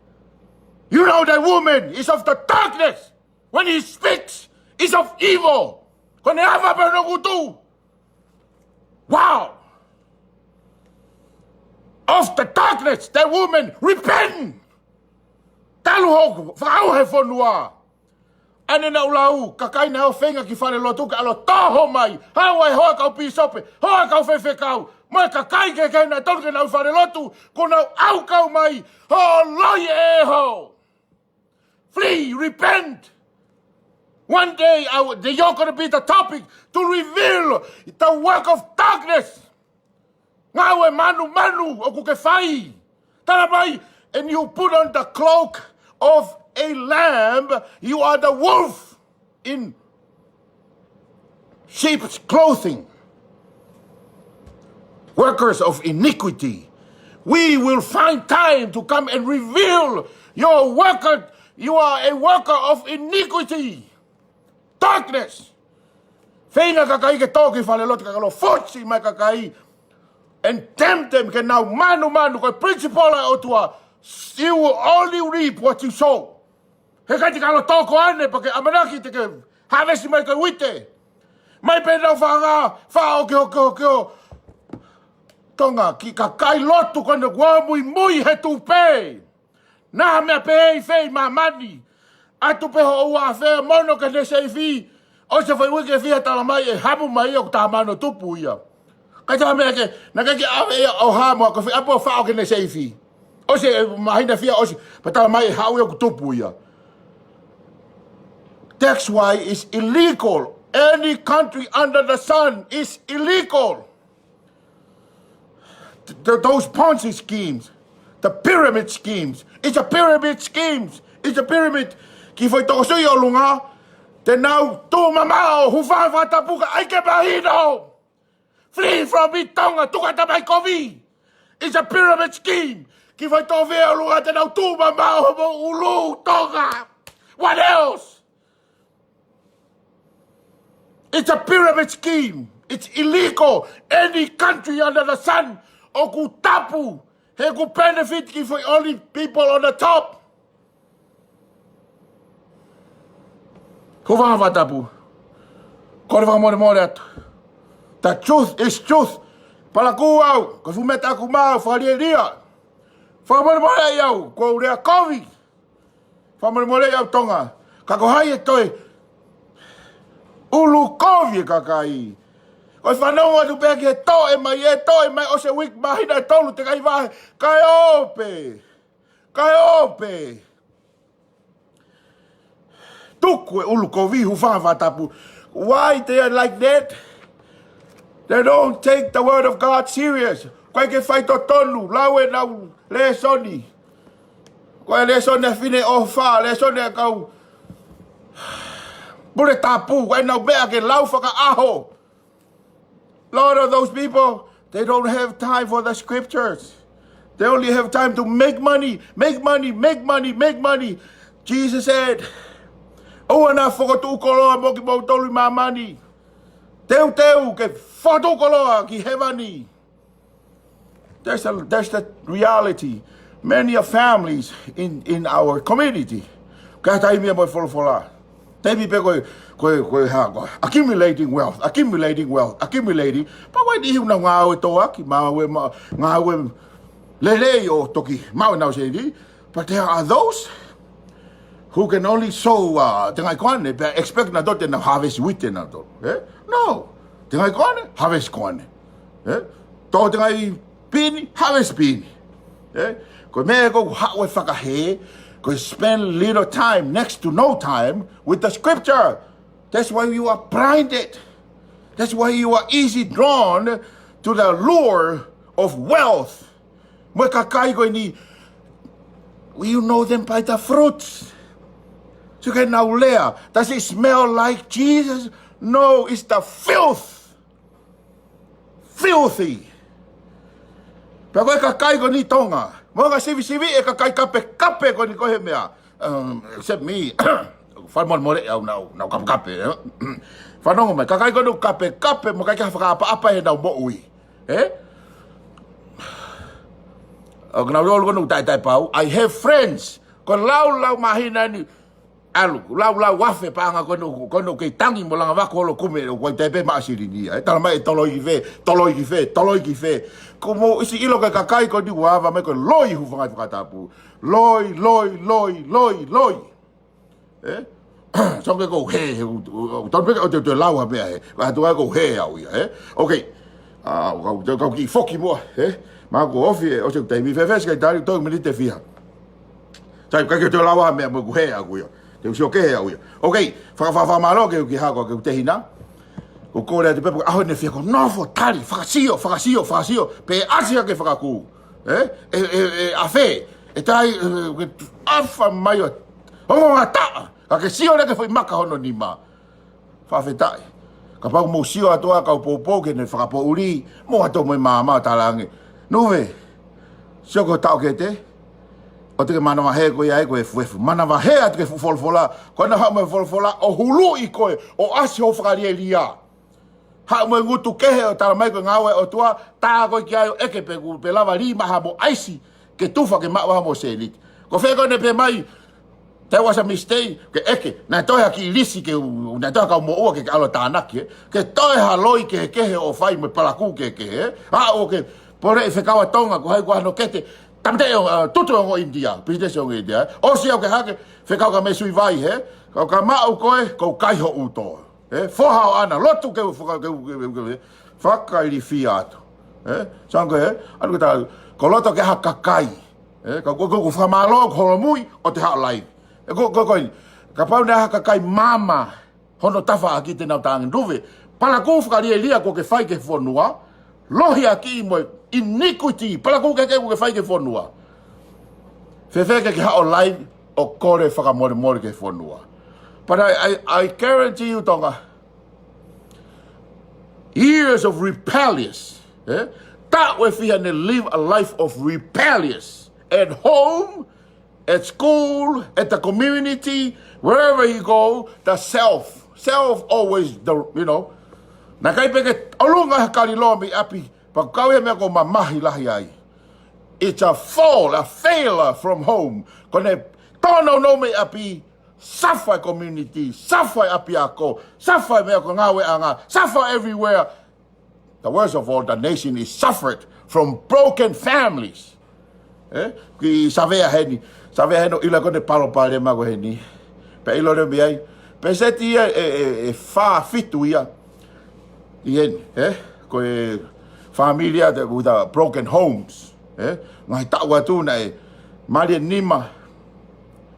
you know, that woman is of the darkness. When he speaks, is of evil. Ko ʻene ava pē hono ngutu. Wow. Of the darkness, the woman, repent. Talu hoku, fakaʻauha e fonua. ʻA ʻene lau, kakai naʻe ō feinga ki falelotu ke ʻalu ʻo toho mai. Haʻu e hoa kau pīsope, hoa kau faifekau, mo e kakai kehekehe naʻe tonu ke nau ō falelotu, kuo nau ʻalu ʻo kau mai. Hoʻo loi e ho. Flee, repent. One day, our, the, you're gonna be the topic to reveal the work of darkness. Ngāue mānumanu ʻoku ke fai. Tala mai, and you put on the cloak of a lamb, you are the wolf in sheep's clothing. Workers of iniquity. We will find time to come and reveal your worker. You are a worker of iniquity. Darkness. Feinga kakai ke tō ki falelotu, ka ke ʻalu ʻo fusi mai kakai and tempt them ke nau mānumanu. Ko e principle ʻa e ʻOtua. You will only reap what you sow. He ʻikai te ke ʻalu ʻo tō ko ʻene, pea ke ʻamanaki te ke harvest mai ko e uite. Mai pē nau fanga, fao ke ho, ke ho, ke ho. Tonga, ki he kakai lotu ko ʻene kuo muimui he tupe. Naʻa meʻa pē ʻi fē ʻi māmani. ʻAtu pē hoʻo ua fē mono ke ne seifi. ʻOsi e foʻi uike fiha tala mai ʻe hamu mai ia ʻoku tā mano tupu ia. Kae tā meʻa ke, naʻe ʻikai ke ʻave ia ʻo hamu, ko e fē ʻapo fao ke ne seifi. ʻOsi e māhina fiha ʻosi, pea tala mai ʻe haʻu ia ʻoku tupu ia. That's why it's illegal. Any country under the sun is illegal. Th-, th-, those Ponzi schemes, the pyramid schemes, it's a pyramid schemes, it's a pyramid. Ki he foʻi tokosui ʻolunga, te nau tuʻu mamaʻo, hūfanga he fakatapu kae ʻai ke mahino. Flee from it, Tonga, tuku ʻa e tamaiki kovi. It's a pyramid scheme. Ki he foʻi tokosui ʻolunga, te nau tuʻu mamaʻo homou ʻulu, Tonga. What else? It's a pyramid scheme. It's illegal. Any country under the sun ʻoku tapu, he ʻoku benefit ki he foʻi only people on the top. Hūfanga he fakatapu. Kole fakamolemole atu. The truth is truth. Palakū au, ko e fuʻu meʻa ʻoku mau fakalielia. Fakamolemole ai au, ko e lea kovi. Fakamolemole au Tonga. Ka ko hai ʻe toe ʻulu kovi e kakai? Ko e fanongo atu pē ki he toʻo mai, ʻe toʻo mai ʻosi e uike, māhina ʻe tolu teʻeki ai vahe. Kae ō pē. Kae ō pē. Tuku e ʻulu kovi, hūfanga he fakatapu. Why they are like that? They don't take the word of God serious. ʻIkai ke faitotonu, lau ʻenau lēsoni. Ko e lēsoni ʻa e fine ʻofa, lēsoni ʻa e kau pule tapu, ko ʻenau meʻa ke lau fakaʻaho. A lot of those people, they don't have time for the scriptures. They only have time to make money, make money, make money, make money. Jesus said, ʻoua naʻa fokotuʻu koloa mo kimoutolu ʻi māmani. Teuteu ke fokotuʻu koloa ki hēvani. There's a, there's the reality. Many of families in, in our community. Ka taimi ia mo e folofola. Taimi pē ko e, ko e, ko e hā, ko e accumulating wealth, accumulating wealth, accumulating. Pea ko e niʻihi ʻoku nau ngāue toaki, ngāue ma-, ngāue lelei ʻo toki maʻu ʻenau sēniti. But there are those who can only sow, uh, tengaʻi koane, pea expect nautolu te nau harvest uite nautolu. Eh? No. Tengaʻi koane, harvest koane. Eh? Tō tengaʻi pini, harvest pini. Eh? Ko e meʻa ko ē ʻoku haʻu e fakahē, ko e spend little time, next to no time, with the scripture. That's why you are blinded. That's why you are easy drawn to the lure of wealth. Mo e kakai ko eni, you know them by the fruits. So ke nau lea, does it smell like Jesus? No, it's the filth. Filthy. Pea ko e kakai ko eni Tonga. Mo ka sivisiviʻi e kakai kapekape ko eni ko e hā e meʻa. Um, except me. Fakamolemole au naʻa ku, naʻa ku kapekape, eh? Fanongo mai, kakai ko eni kapekape, mo ʻikai ke fakaʻapaʻapa heʻenau moʻui. Eh? ʻOku nau lolo ko eni taʻetaʻepau. I have friends. Ko e lau lau māhina ni. ʻAlu, lau, lau afe paʻanga ko eni, ko eni ʻoku kei tangi mo langa vaku holo kume, ʻoku ʻikai toe pē maʻu silini ia. ʻE tala mai ʻe toloi ki fē, toloi ki fē, toloi ki fē. Ko mou ʻosi ʻilo ko e kakai ko eni ʻoku ava mai ko e loi, hūfanga he fakatapu. Loi, loi, loi, loi, loi. Ē? Sio ange ʻoku ou hē, he ʻoku, ʻoku, ʻoku tonu pē ke ʻoua te u toe lau ha meʻa hē. Ka tu ai ʻoku ou hē au ia, ē? Okay. ʻA, kau, kau, kau kiʻi foki muʻa, ē? Mahalo kuo ofi ē, ʻosi ʻeku taimi. Fēfē, Sekelitali, toe miniti ʻe fiha. Sai, ʻikai ke toe lau ha meʻa mo ʻeku hē ʻaʻaku ia. Te u sio kehe au ia. Okay, faka, faka, fakamālō ki he, ki he hako, ki he tehina. ʻOku ou kole atu pē, ʻaho ni ʻe fiha kuo nofo tali, fakasio, fakasio, fakasio. Pea ʻasi hake fakakū. Ē? ʻE, ʻe, ʻe, ʻafē. ʻE tai, ʻe, ke ʻafa mai ʻo ongo ngataʻa. Ka ke sio leva ki he foʻi maka hono nima. Fakafetaʻi. Kapau mou sio atu ā kau poupou ke ne fakapoʻuli, mou ʻalu atu mo e maama ʻo talaange. Nuve, sio ko e taʻokete, ʻoua te ke manavahē koe ia ai ko e efuefu. Manavahē atu ki he fuʻu folofola, ko ena haʻu mo e folofola, ʻo huluʻi koe, ʻo ʻasi ho fakalielia. Haʻu mo e ngutu kehe ʻo tala mai ko e ngāue ʻa e ʻOtua, tā koe ki ai ʻo ʻeke pe ʻoku, pe lava lima ha mo ʻaisi, ke tufa ke maʻu ha mo sēniti. Ko fē ko ē ne pehē mai, there was a mistake, ke ʻeke, naʻe toe ha kiʻi lisi ke u, naʻe toe ha kau moʻua ke, ke ʻalu ʻo tānaki, ē. Ke toe ha loi kehekehe ʻo fai mo e palakū kehekehe, ē. Aʻu ke, pole e fekau ʻa Tonga, ko hai ko hano kete, tāmateʻi ʻo, uh, tutu ʻa e ongo ʻInitia, pisinisi ʻa e ongo ʻInitia, ē. ʻOsi au ke hake, fekau kia Mesuivai, ē. Kau ka maʻu koe, kou kai ho ʻuto. Ē, foha ʻo ʻAna, lotu ke u faka-, ke u, ke u, ke u, ke u, fakailifia atu. Ē, sio ange, ē, ʻalu ke tā, ko loto ke ha kakai. Ē, ka ko, ko, ko fakamālō, ko holomui, ʻoua te haʻu laivi. Ē, ko, ko, ko eni, kapau naʻe ha kakai maama, hono tafaʻaki te nau tangi nuve. Palakū fakalielia kuo ke fai ki he fonua, lohiakiʻi mo e iniquity, palakū kehekehe kuo ke fai ki he fonua. Fēfē ke ke haʻu laivi ʻo kole fakamolemole ki he fonua. But I, I, I guarantee you, Tonga, years of rebellious, ē? Taʻu ʻe fiha ne live a life of rebellious. At home, at school, at the community, wherever he go, the self. Self always, the, you know. Naʻe ʻikai pē ke ʻolunga he kaliloa mei ʻapi, pea kau ia meʻa ko e mamahi lahi ai. It's a fall, a failure from home. Ko ʻene tōnounou mei ʻapi, suffer community, suffer ʻapiako, suffer meʻa ko e ngāueʻanga, suffer everywhere. The worst of all, the nation is suffered from broken families. Ē? Ki Savea heni. Savea heni ʻo ʻilo ko ʻene palopalema ko eni. Pea ʻilo leva mei ai. Pea seti ia ʻe, ʻe, ʻe fā fitu ia. ʻI heni, ē? Ko e familia that with the broken homes. Ē? Ngaahi taʻu atu naʻe mali ʻe nima.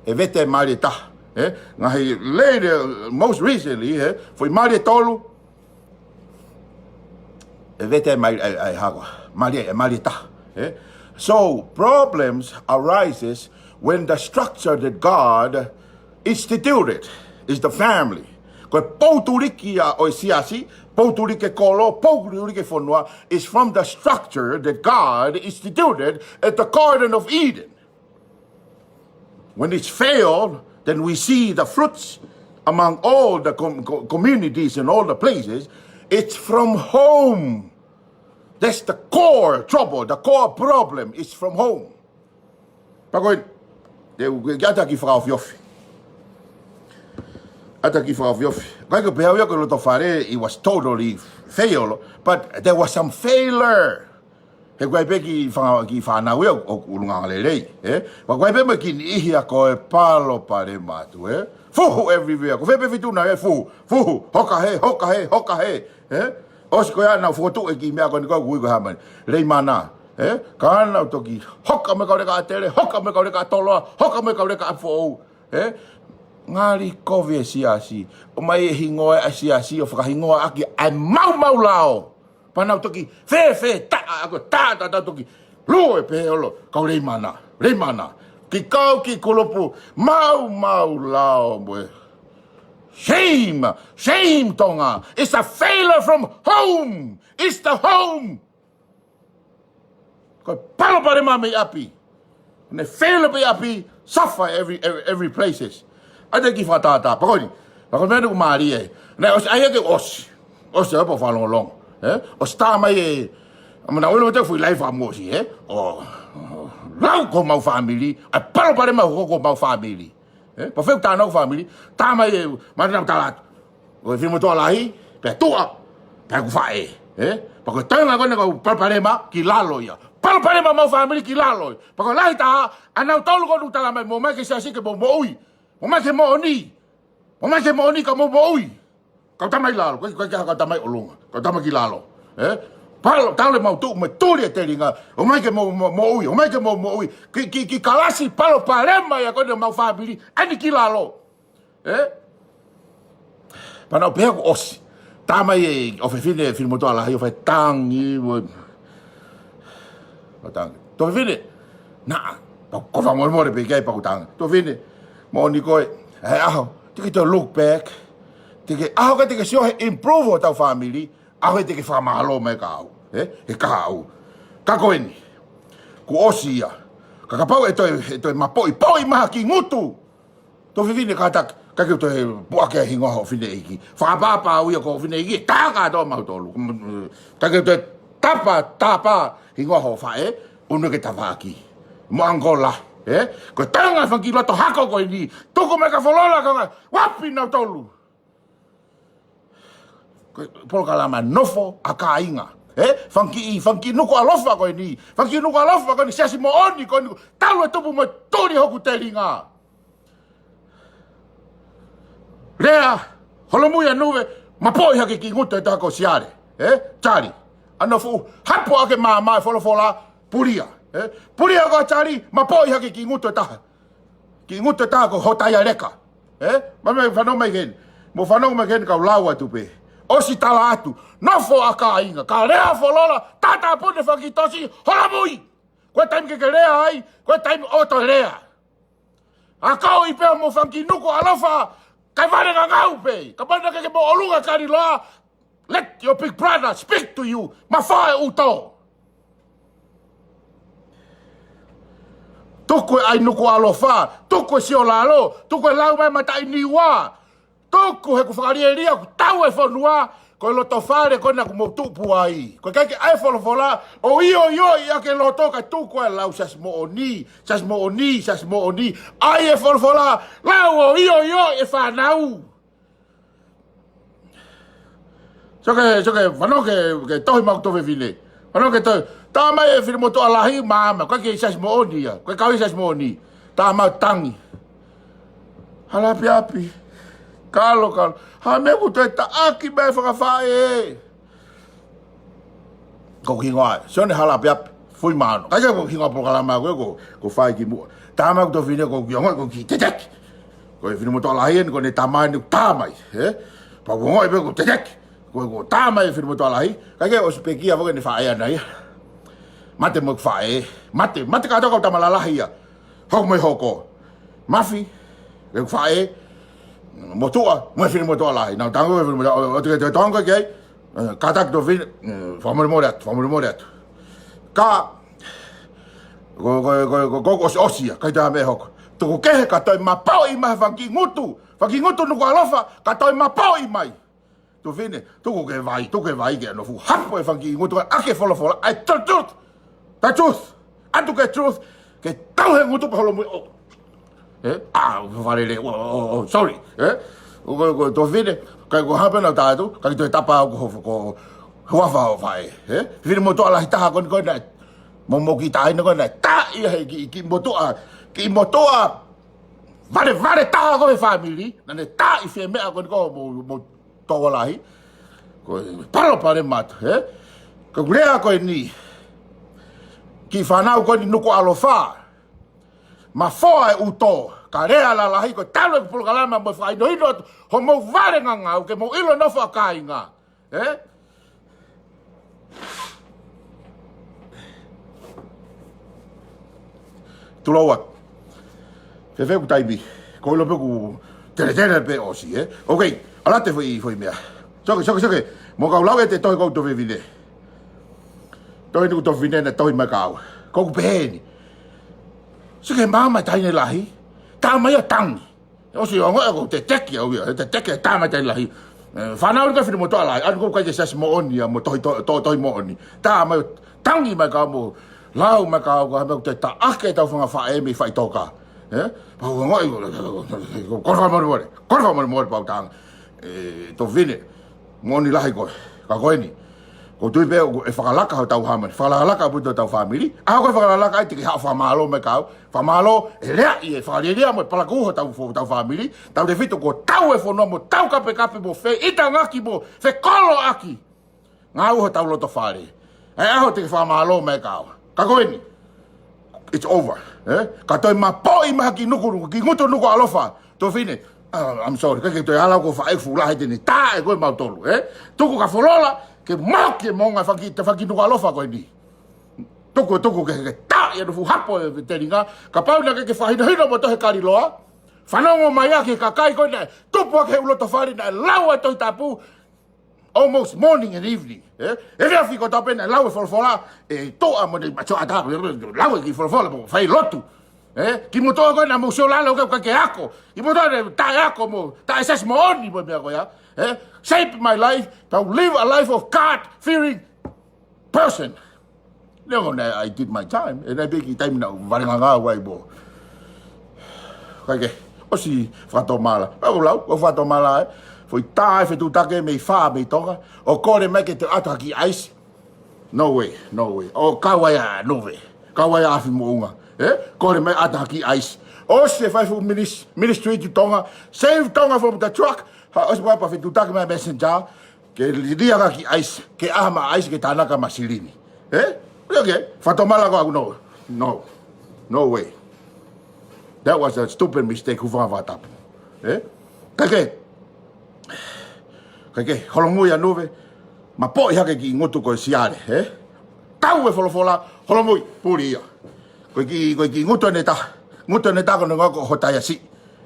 ʻE vete mali ʻe taha. Ē? Ngaahi later, most recently, ē? Foʻi mali ʻe tolu. ʻE vete mai, ʻe, ʻe hako. Mali, ʻe mali ʻe taha. Ē? So, problems arises when the structure that God instituted is the family. Ko e poutuliki ia ʻo e siasi, poutuliki e kolo, poutuliki e fonua, is from the structure that God instituted at the Garden of Eden. When it's failed, then we see the fruits among all the com-, co-, communities and all the places. It's from home. That's the core trouble, the core problem is from home. Pea ko e, te u, ke ʻata ki he fakaofiofi. ʻAta ki he fakaofiofi. ʻIkai ke pehē au ia ko e loto fale, it was totally fail, but there was some failure. He ʻoku ʻi ai pē kiʻi fanga-, kiʻi fānau ia ʻoku ʻulungaanga lelei, ē? Pea ʻoku ʻi ai pē mo e kiʻi niʻihi ia ko e palopalema atu, ē? Fuhu everywhere. Ko fē pē feituʻu naʻe fuhu, fuhu, hoka hē, hoka hē, hoka hē, ē? ʻOsi ko ia naʻa nau fokotuʻu e kiʻi meʻa ko eni ko ē ʻoku ui ko e hā mai, Leimana, ē? Ka nau toki hoka mo e kau leka ʻa Tele, hoka mo e kau leka ʻa Toloa, hoka mo e kau leka ʻa Foʻou, ē? Ngali kovi e siasi, ʻomai e hingoa ʻa e siasi ʻo fakahingoa ʻaki ʻa e maumau lao. Pea nau toki fēfē taʻa, ako tā, tā, tā toki lue pē holo, kau Leimana, Leimana. Kiʻi kau kiʻi kulupu, maumau lao mo e. Shame, shame Tonga. It's a failure from home. It's the home. Ko e palopalema mei ʻapi. Ne fail mei ʻapi, suffer every, every, every places. ʻAta ki he fakatātā, pea ko eni. Pea ko e meʻa ʻoku mālie ai. Naʻe ʻosi, ʻai ia ke ʻosi. ʻOsi ia pea fakalongolongo. Ē? ʻOsi tā mai e, ʻa mana ʻilo te fuʻu laiva mo si, ē? ʻO, ʻo, lau ko homau fāmili, ʻa e palopalema ko homau fāmili. Ē? Pea fēfē ʻoku tā honau fāmili? Tā mai ē, mātuʻa ʻoku tala atu. Ko e finemotuʻa lahi, pea tuʻa, pea ʻoku faʻē. Ē? Pea ko e toenga ko eni ʻoku palopalema ki lalo ia. Palopalema homau fāmili ki lalo ia. Pea ko e lahi taha, ʻa nautolu ko eni ʻoku tala mai, mou ō mai ki he siasi ke mou moʻui. Mou ō mai ki he moʻoni. Mou ō mai ki he moʻoni ka mou moʻui. Kau tama ʻi lalo, ko e, ko e, kau tama ʻi ʻolunga, kau tama ki lalo. Ē? Palo, tau le mau tuʻu, mo e tuli e telinga, ō mai ke mou, mou, moʻui, ō mai ke mou moʻui. Ki, ki, ki kalasi palopalema ia ko eni homau fāmili, ʻa eni ki lalo. Ē? Pea naʻa ku pehē kuo ʻosi. Tā mai e ʻofefine, finemotuʻa lahi ʻo fai tangi, mo Pea tangi. Tuofefine, naʻa, pea ko e fakamolemole pē ki ai pea ʻoku tangi. Tuofefine, moʻoni ko ē, ʻe ʻaho, te ke toe look back. Te ke, ʻaho ko ē te ke sio he improve hotau fāmili, ʻaho ia te ke fakamālō mai kia au, ē, he kahaʻu. Ka ko eni, kuo ʻosi ia. Ka kapau ʻe toe, ʻe toe mapoʻi, poʻi mai ha kiʻi ngutu. Tuofefine kātaki, ʻikai ke u toe puʻaki e hingoa hoʻo fineʻeiki. Fakaʻapaʻapa au ia ko hoʻo fineʻeiki, ʻe tā kātoa mautolu. ʻIkai ke u toe tapa, tapa hingoa hoʻo faʻē, ʻunu ke tafaʻaki. Mo Angola, ē? Ko e tanga fanga kiʻi loto hako ko eni, tuku mai ka folola ka ngā, ʻoku ʻapi nautolu. Ko e polokalama nofo ʻa kāinga. Ē? Fanga kiʻi, fanga kiʻi nuku ʻalofa ko eni. Fanga kiʻi nuku ʻalofa ko eni, siasi moʻoni ko eni. Talu e tupu mo e tuli hoku telinga. Lea, holomui ʻa Nuve, mapoʻi hake kiʻi ngutu ʻe taha ko Siale. Ē? Tali. ʻA Nofu, hapo ake māmā e folofola, pulia. Ē? Pulia ko Tali, mapoʻi hake kiʻi ngutu ʻe taha. Kiʻi ngutu ʻe taha ko Hōtaialeka. Ē? Mou fanongo mai ki heni. Mou fanongo mai ki heni kau lau atu pē. ʻOsi tala atu. Nofo ʻa kāinga. Ka lea folola. Tātāpuni fanga kiʻi tosi. Holomui. Ko e taimi ke ke lea ai. Ko e taimi ʻoku toe lea. ʻAkaʻi pē mo fanga kiʻi nuku ʻalofa. Kae vale ngangau pē. Kapau naʻe ʻikai ke mou ʻolunga kaliloa. Let your big brother speak to you. Mafoa e ʻuto. Tuku e ʻai nuku ʻalofa. Tuku e sio lalo. Tuku e lau mai mataʻi niua. Tuku he ʻoku fakalielia ʻoku tau e fonua. Ko e loto fale ko ena ʻoku mou tupu ai. Ko e ʻikai ke ʻai folofola. ʻOiauē ʻi ake loto kae tuku e lau siasi moʻoni. Siasi moʻoni, siasi moʻoni. ʻAi e folofola. Lau ʻoiauē e fānau. Sio ki he, sio ki he, fanongo ki he, ki he tohi maʻa e tuofefine. Fanongo ki he tohi. Tā mai e finemotuʻa lahi, māmā, ko e kau siasi moʻoni ia. Ko e kau siasi moʻoni. Tā mai tangi. Hala ʻapiʻapi. Kalo, kalo. Ha meʻa ʻoku toe taʻaki mai fakafaʻē. Ko e hingoa, Sione Hala ʻApiʻapi Fuimaono. ʻIkai ke ko e hingoa polokalama ko ē ʻoku, ʻoku fai kimuʻa. Tā mai e tuofefine ʻoku ou ongoʻi ʻoku ou kiʻi teteki. Ko e finemotuʻa lahi eni ko ʻene tā mai eni tā mai, ē? Pea ʻoku ou ongoʻi pē ʻoku ou teteki. Ko e, ko e tā mai e finemotuʻa lahi. ʻIkai ke ʻosi pekia foki ʻene faʻē ʻana ia. Mate mo e faʻē. Mate, mate kātoa kau tama lalahi ia. Hoko mo e hoko. Mafi, e faʻē, motuʻa, mo e finemotuʻa lahi. Naʻa ku tangi mo e finemotuʻa, ʻo, ʻoku teʻeki ke tangi ki ai, ē, kātaki tuofefine, ē, fakamolemole atu, fakamolemole atu. Ka, ko, ko, ko, ko, ko, ʻosi, ʻosi ia, ʻikai toe ha meʻa hoko. Tuku kehe ka toe mapoʻi mai fanga kiʻi ngutu, fanga kiʻi ngutu nuku ʻalofa, ka toe mapoʻi mai. Tuofefine, tuku ke vai, tuku ke vai ke Nofu. Hapo e fanga kiʻi ngutu ʻaki e folofola. ʻAi the truth. The truth. ʻAtu ki he truth. Ke tau he ngutu pē holomui. ʻO. Ē? ʻA, fale lelei. ʻO, ʻo, ʻo, sorry. Ē? Ko, ko, ko e tuofefine. ʻIkai ko ha pena tatu. ʻIkai toe tapa au ko, ko, ko huafa hoʻo faʻē. Ē? Finemotuʻa lahi taha ko eni ko ē naʻe. Mo, mo kiʻi taʻahine ko ē naʻe. Taʻi he kiʻi, kiʻi motuʻa. Kiʻi motuʻa. Vale, vale taha ko e fāmili, naʻa ne taʻi fie meʻa ko eni ko mo, mo tō lahi. Ko e palopalema atu, ē? Ko e lea ko eni. Kiʻi fānau ko eni nuku ʻalofa. Mafoa e ʻuto. Ka lea lalahi ko e talu e polokalama mo e fakahinohino atu. Hoʻomou vale ngangau ke mou ʻilo nofo ʻa kāinga. Ē? Tulou atu. Fēfē ʻoku taimi. Ko e ʻilo pē ʻoku teletele pē ʻosi, ē? Ok, ʻalu atu e foʻi, foʻi meʻa. Sio ki, sio ki, sio ki. Mou kau lau e te tohi ko e tuofefine. Tohi eni ko e tuofefine naʻe tohi mai kia au. Ko ʻeku pehē eni. Sio ki he māmā e taʻahine lahi. Tā mai ʻo tangi. ʻOsi ongoʻi ʻoku ou teteki au ia, teteki e tama taʻahine lahi. Ē, fānau eni ko e finemotuʻa lahi, ʻa eni ko e kau siasi moʻoni ia mo tohi, to-, to-, tohi moʻoni. Tā mai ʻo tangi mai kia au mo lau mai kia au ko e hā e meʻa ʻoku toe taʻaki ʻetau fanga faʻē mei faʻitoka. Ē? Pau ko ngoʻi, kole fakamolemole, kole fakamolemole pau tanga. Ē, Tofine, moʻoni lahi koe. Ka ko eni, ʻoku ou tui pē ʻoku fakalaka hotau hāmani, fakalakalaka ʻaupito hotau fāmili. ʻAho ko ē fakalakalaka ai te ke haʻu ʻo fakamālō mai kiate au. Fakamālō, ʻe lea ʻi he fakalialia mo e palakū hotau fo-, hotau fāmili. Tau tefito kuo tau e fonua mo tau kapekape mo feʻitangaki mo fekoloʻaki. Ngāue hotau loto fale. ʻE ʻaho te ke fakamālō mai kiate au. Ka ko eni, it's over. Ē? Ka toe mapoʻi mai ha kiʻi nuku, kiʻi ngutu Nukuʻalofa. Tofine, ah, I'm sorry. Ka ke toe ala ko faʻe fula he teni. Tā ʻe koe mautolu, ē? Tuku ka folola, ke moki e moʻunga faki, te faki Nukuʻalofa ko eni. Tuku, tuku ke, ke tā ia nufu hapo e telinga. Kapau naʻa ke, ke fakahinohino mo tohi kaliloa. Fanongo mai ʻa e kakai ko ē naʻe tupu ʻaki he ʻū loto fale naʻe lau ʻa e Tohi Tapu. Almost morning and evening, ē? Every afi ko tape naʻe lau e folofola, ʻe toʻa mo ne macho ata, lau e kiʻi folofola, mo fai lotu. Ē? Kimoutolu ko ē naʻa mou sio lalo ke, ke ako. Kimoutolu naʻe taʻeako mo, taʻe siasi moʻoni mo e meʻa ko ia. Ē? Shape my life, to live a life of God-fearing person. Neongo naʻe, I did my time. ʻE naʻe pē kiʻi taimi naʻa ku vale ngangau ai mo. Kae kehe, ʻosi fakatomala. ʻOku lau, ʻoku fakatomala ai. Foʻi tā e fetuʻutaki mei fā mei Tonga. ʻO kole mai ke toe ʻatu ha kiʻi ʻaisi. No way, no way. ʻO kau ai ʻa Nuve. Kau ai ʻa Afi Moʻunga. Ē? Kole mai ʻatu ha kiʻi ʻaisi. ʻOsi e fai fuʻu minis-, ministry to Tonga. Save Tonga from the truck. Ha, ʻosi papa fetuʻutaki mai messenger. Ke lilia ka kiʻi ʻaisi, ke ʻaha mai ʻaisi, ke tānaki mai silini. Ē? Okay, okay. Fakatomala ko ʻaku, no. No. No way. That was a stupid mistake, hūfanga he fakatapu. Ē? Kae kehe. Kae kehe, holomui ʻa Nuve, mapoʻi hake kiʻi ngutu ko e siale, ē? Tau e folofola, holomui, puli ia. Ko e kiʻi, ko e kiʻi ngutu ʻe taha, ngutu ʻe taha ko e ngako hotau siasi.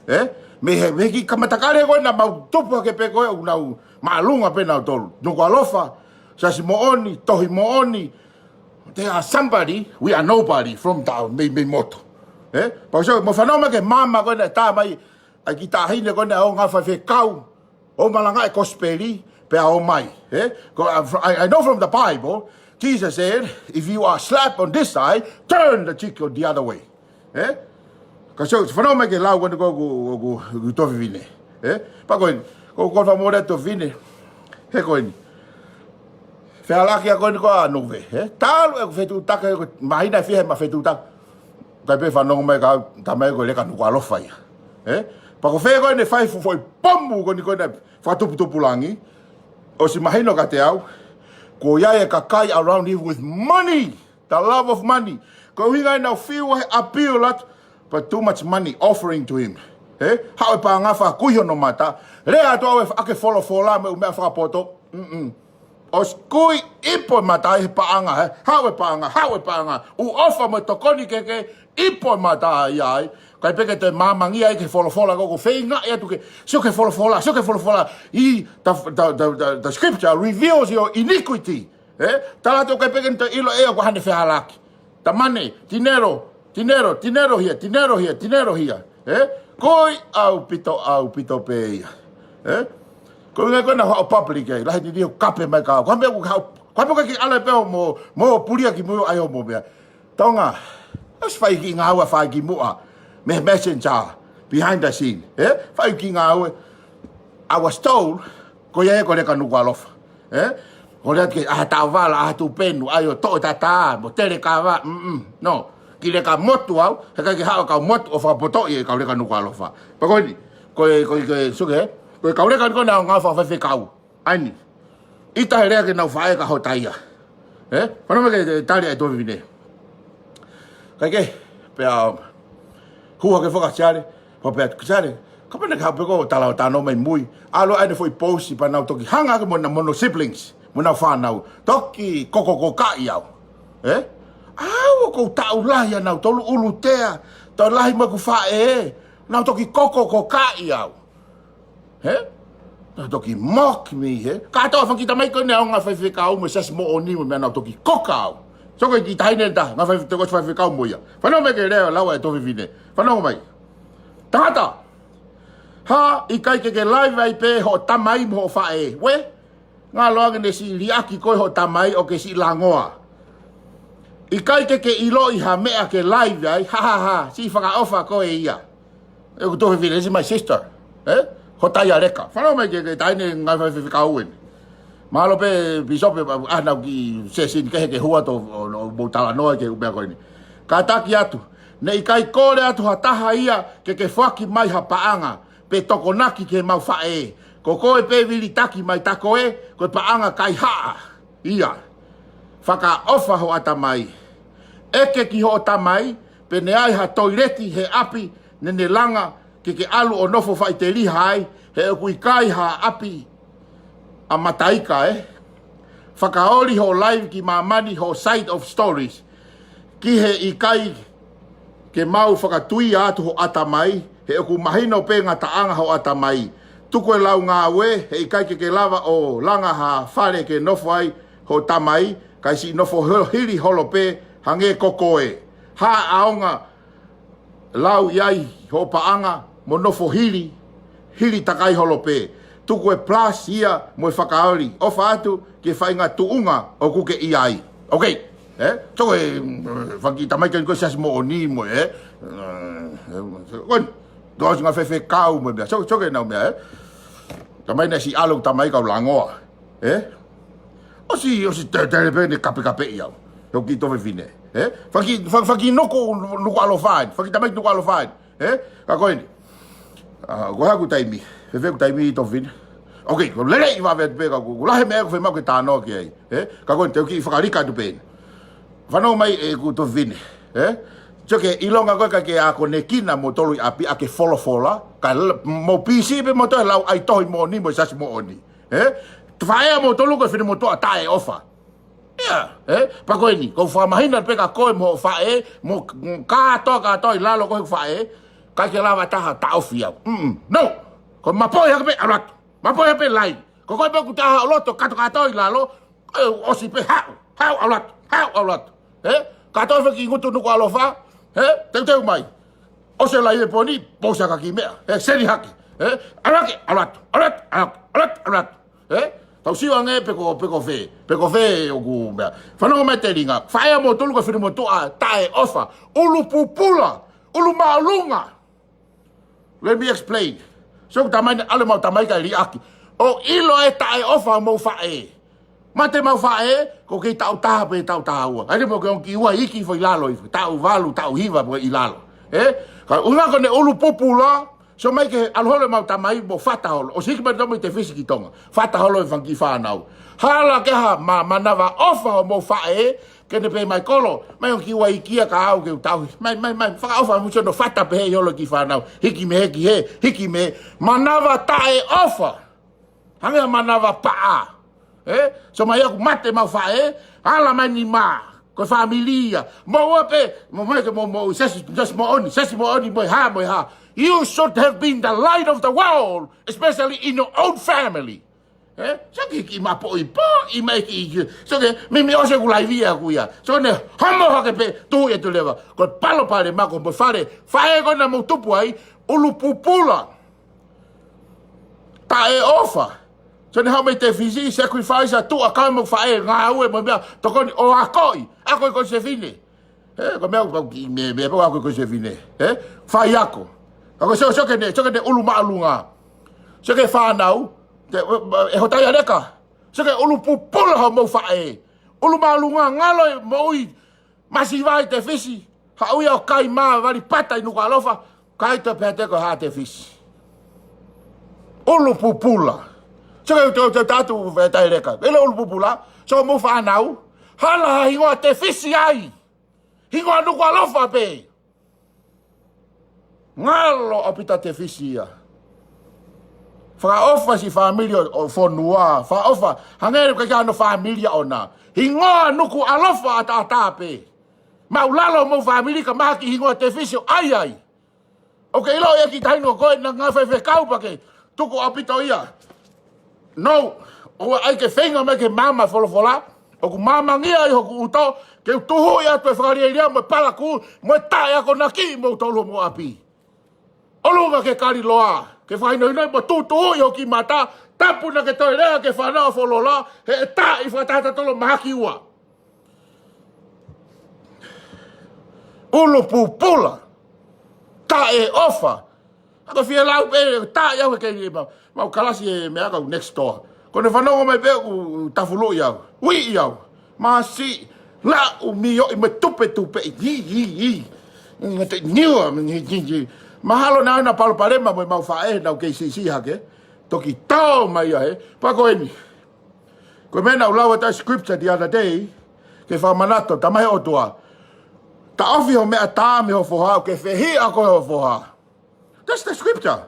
Ē? Mei he, mei he kiʻi kamata kale ko ē naʻa mau tupu hake pē ko ē ʻoku nau māʻolunga pē nautolu. Nukuʻalofa, siasi moʻoni, tohi moʻoni. They are somebody, we are nobody from the, mei, mei motu. Ē? Pau so, mo fanongo mai ki he maama ko ē naʻe tā mai, ʻa e kiʻi taʻahine ko ē naʻe ō ngāue fakafaifekau. ʻO malanga e kosipeli, pea ō mai. Ē? Ko, I, I know from the Bible, Jesus said, "If you are slapped on this side, turn the cheek the other way." Ē? Ka so, fanongo mai ki he lau ko eni ko ʻoku, ʻoku, ʻoku Tofine. Ē? Pea ko eni, ko, ko fakamolemole Tofine. He ko eni. Fehālaaki ʻa ko eni ko ā Nuve. Ē? Talu ʻeku fetuʻutaki, ko e māhina ʻe fiha ʻema fetuʻutaki. Kae pē fanongo mai ka, tā mai ko e leka Nukuʻalofa ia. Ē? Pea ko fē ko eni fai fuʻu foʻi pomu ko eni ko eni fakatuputupulangi. ʻOsi mahino kiate au. Ko ia e kakai around him with money. The love of money. Ko e ʻuhinga ʻenau fiu he appeal atu, but too much money offering to him. Ē? Haʻu e paʻanga fakakui hono mata. Lea atu ʻa e ʻa e folofola mo e ʻū meʻa fakapoto. Mm-mm. ʻOsi kui ipo e mata he paʻanga, ē? Haʻu e paʻanga, haʻu e paʻanga. ʻOku ʻofa mo e tokoni kehekehe, ipo e mata ia ai. Kae pē ke toe māmangia ai ki he folofola ko ē ʻoku feingaʻi atu ke, sio ki he folofola, sio ki he folofola. ʻI, the, the, the, the, the scripture reveals your iniquity. Ē? Tala atu kae pē ke ne toe ʻilo ʻe ia ko haʻane fehālaaki. The money, dinero, dinero, dinero here, dinero here, dinero here. Ē? Ko ia ʻaupito, ʻaupito pē ia. Ē? Ko e ʻuhinga ko ē naʻa ku haʻu public ai, lahi ni ʻo kape mai ka. Ko e meʻa ʻoku haʻu, ko e meʻa ʻoku ke ala pē ʻo mo, mo pulia ki mui ʻo ʻai hoʻomo meʻa. Tonga, ʻosi fai kiʻi ngāue fai kimuʻa. Mei he messenger, behind the scene. Ē? Fai kiʻi ngāue. I was told, ko ia ē ko e leka Nukuʻalofa. Ē? Ko e lea ke ʻaha taʻovala, ʻaha tupenu, ʻai ʻo toʻo tatā, mo tele kava, mm, mm. No. Kiʻi leka motu au, heʻikai ke haʻu e kau motu ʻo fakapotoʻi e kau leka Nukuʻalofa. Pea ko eni, ko e, ko e, ko e, suke, ē? Ko e kau leka ni ko ē naʻa nau ngāue fakafaifekau. ʻAi ni. ʻIta he lea ke nau faʻē ka hota ia. Ē? Fanongo mai ki he tali ʻa e Tofine. Kae kehe, pea hū hake foki ʻa Siale, pea pehē atu kia Siale, kapau naʻa ke haʻu pē koe ʻo tala ʻo tano mai mui. ʻAlu ʻai ʻene foʻi pousi pea nau toki hanga hake mo ʻenau, mo hono siblings, mo ʻenau fānau. Toki kokokokaʻi au. Ē? Au ʻoku ou taʻu lahi ʻa nautolu ʻulutea, taʻu lahi mo ʻeku faʻē, nau toki kokokokaʻi au. Hē? Nau toki mock me, hē? Kātoa fanga kiʻi tamai ko eni ʻaonga faifekau mo e siasi moʻoni mo e meʻa nau toki koka au. So ko e kiʻi taʻahine ʻe taha, ngāue fai-, toki ʻosi faifekau mo ia. Fanongo mai ki he lea ʻa e lau ʻa e Tofine. Fanongo mai. Tangata. Hā, ʻikai ke ke live ai pē hoʻo tamai mo hoʻo faʻē. Uē? Ngalo ange ne siʻi liʻaki koe hoʻo tamai ʻo ke siʻi langoa. ʻIkai ke ke ʻiloʻi ha meʻa ke live ai, ha, ha, ha, siʻi fakaʻofa ko ē ia. ʻE, ʻoku tō he village, my sister. ʻE? Ho tai aleka. Fanongo mai ke, ke taʻahine ngaahi faifekau eni. Mahalo pē, Bishop, ʻa, ʻa, nau ki sesini ke he ke hua tō, ʻo, ʻo, mou talanoa ke upea ko eni. Kātaki atu. Ne ʻikai kole atu ha taha ia ke ke foaki mai ha paʻanga, pe tokonaki ke mau faʻē. Ko koe pē vilitaki mai ta ko ē, ko e paʻanga kaihaʻa. Ia. Fakaʻofa ho ʻatamai. ʻEke ki hoʻo tamai, pe ne ai ha toileti he ʻapi, ne ne langa, ke ke ʻalu ʻo nofo faʻiteliha ai, he ʻoku ʻikai ha ʻapi ʻa mataika, ē. Fakaoli hoʻo live ki māmani hoʻo side of stories. Ki he ʻikai ke mau fakatuia atu ho ʻatamai, he ʻoku mahino pē ngataʻanga ho ʻatamai. Tuku e lau ngāue, he ʻikai ke ke lava ʻo langa ha fale ke nofo ai ho tamai, kae siʻi nofo hilo hili holo pē, hangē ko koe. Haʻaonga lau ʻi ai ho paʻanga, mo nofo hili, hili takai holo pē. Tuku e plus ia mo e fakaoli. ʻOfa atu ki he faʻahinga tuʻunga ʻoku ke ʻi ai. Ok. ʻE? Toko e, mm, faki tamai kani ko e siasi moʻoni mo e, ē? Mm, kon, tō si ngaahi faifekau mo e meʻa. Toko, toko e nau meʻa, ē? Tamai ne siʻi ʻalu tamai kau langoa. Ē? ʻOsi, ʻosi te, te pē ne kapekapeʻi au. He ʻoku kiʻi tō fefine. Ē? Faki, fa-, faki nuku, nuku ʻalofa eni. Faki tamai nuku ʻalofa eni. Ē? Ka ko eni. ʻA, ko haku taimi. Fēfē ʻeku taimi tō fefine? Ok, ko lelei vave atu pē ka ko, ko lahi meʻa ʻoku fiemaʻu ke tānoa ki ai. Ē? Ka ko eni, te u kiʻi fakalika atu pē eni. Fanongo mai ʻeku tō fefine. Ē? Tio ke ʻilonga ko e ka ke akonekina mo tolu ʻi ʻapi ʻa ke folofola, ka la-, mo pisi pē mo toe lau ʻa e tohi moʻoni mo e siasi moʻoni. Ē? Faʻē ʻa moutolu ko e finemotuʻa taʻeʻofa. Ia, ē? Pea ko eni, ko u fakamahina pē ka ko e mo faʻē, mo k-, kātoa, kātoa ʻi lalo ko e faʻē, ʻikai ke lava taha taʻofi au. Mm, mm. No! Ko e mapoʻi hake pē, ʻalu atu. Mapoʻi hake pē lai. Ko koe pē ʻoku taha ʻo loto, kātoa, kātoa ʻi lalo, ē, ʻosi pē haʻu, haʻu, ʻalu atu, haʻu, ʻalu atu. Ē? Kātoa faki ngutu nuku ʻalofa, ē? Teuteu mai. ʻOsi e lai e poni, pousa ka ki meʻa. Ē, seni hake. Ē? ʻAlu hake, ʻalu atu, ʻalu atu, ʻalu atu, ʻalu atu, ʻalu atu. Ē? Tau sio ange pe ko, pe ko fē, pe ko fē ʻoku meʻa. Fanongo mai telinga. Faʻē ʻa moutolu ko e finemotuʻa taʻeʻofa. ʻUlu pupula. ʻUlu māʻolunga. Let me explain. So, ko e tamai ne ʻalu ʻemau tamai kae liʻaki. ʻO ʻilo e taʻeʻofa homou faʻē. Mate ʻemau faʻē, ko e kei taʻu taha pe taʻu taha ua. ʻAi mo ke ongo kiʻi ua iiki foʻi lalo ʻi, taʻu valu, taʻu hiva foʻi ʻi lalo. Ē? Ka ʻuhinga ko ʻene ʻulu pupula, so mai ke ʻalu holo ʻemau tamai mo fata holo. ʻOsi hiki mai tomo ʻi Tefisi ki Tonga. Fata holo e fanga kiʻi fānau. Hala ke ha ma-, manavaʻofa homou faʻē, ke ne pehē mai kolo, mai ongo kiʻi ua iiki ia ka au ke u tauhi. Mai, mai, mai, fakaʻofa musu no fata pehē ʻi holo kiʻi fānau. Hiki mei he ki hē, hiki mei he. Manava taʻeʻofa. Hangē ha manava paʻa. Ē? So mai ʻoku mate ʻemau faʻē, hala mai ni mā. Ko e fāmili ia. Mo ua pē, mo mai ke mo, mo, siasi, siasi moʻoni, siasi moʻoni, mo e hā, mo e hā. You should have been the light of the world, especially in your own family. Ē? So ke kiʻi mapoʻi poʻi mai kiʻi, kiʻi. So ke, meimei ʻosi ʻeku laivi ʻaku ia. So ne, homo hake pē, tuʻu ʻi atu leva. Ko e palopalema ko homou fale, faʻē ko ena mou tupu ai, ʻulu pupula. Taʻeʻofa. So ne haʻu mai Tefisi, sacrifice ʻa tuʻa ka mo faʻē, ngāue mo meʻa, tokoni ʻo akoʻi, akoʻi ko e sefine. Ē, ko e meʻa pau ki, meʻa, meʻa pau akoʻi ko e sefine. Ē, faiako. Ka ko e so, so ke ne, so ke ne ʻulu māʻolunga. So ke fānau, te, ē, ē, ʻe hotai aleka. So ke ʻulu pupula homou faʻē. ʻUlu māʻolunga ngalo e moʻui masiva ʻi Tefisi. Haʻu ia ʻo kai mā vali pata ʻi Nukuʻalofa. Kai to pehē te ko ha Tefisi. ʻUlu pupula. So ke te, te tatu fētai leka. ʻIlo ʻulu pupula. So mou fānau. Hala ha hingoa Tefisi ai. Hingoa Nukuʻalofa pē. Ngalo ʻaupito Tefisi ia. Fakaʻofa siʻi fāmili ʻo, ʻo fonua. Fakaʻofa. Hangē ʻikai ke ʻi ai hano fāmili ʻona. Hingoa Nukuʻalofa ʻataʻatā pē. Maʻulalo homou fāmili ka mahaki hingoa Tefisi ʻo ʻai ai. ʻOku ke ʻilo ʻe kiʻi taʻahine ko ena ngaahi faifekau pea ke tuku ʻaupito ia. No, ʻoua ʻai ke feinga mai ke maama folofola, ʻoku maamangia ʻi hoku ʻuto, ke u tuhuʻi atu e fakalielia mo e palakū, mo e taʻeakonaki ʻi moutolu homou ʻapi. ʻOlunga ke kali loa, ke fakahinohino mo tutuhuʻi hoku kiʻi mata, tapu naʻa ke toe lea ki he fānau ʻa Folola, he ʻe taʻi fakataha tatolo mahaki ua. ʻulu pupula, taʻeʻofa. Ako fie lau pē, taʻe au he kei mau, mau kalasi e meʻa kau next door. Ko ʻene fanongo mai pē ʻoku tafuluʻi au, uiʻi au. Masiʻi, laʻu mioʻi mo e tupetupe, i, i, i, i. Ngata niua, i, i, i. Mahalo naʻa na palopalema mo ʻemau faʻē, naʻa ku kei siʻisiʻi hake. Toki tau mai ia he. Pea ko eni. Ko e meʻa naʻa ku lau atu e scripture the other day, ke fakamanatu, talamai ʻe he ʻOtua, taʻofi ho meʻa tā mei ho foha, ʻoku ke fehiʻa koe ho foha. That's the scripture.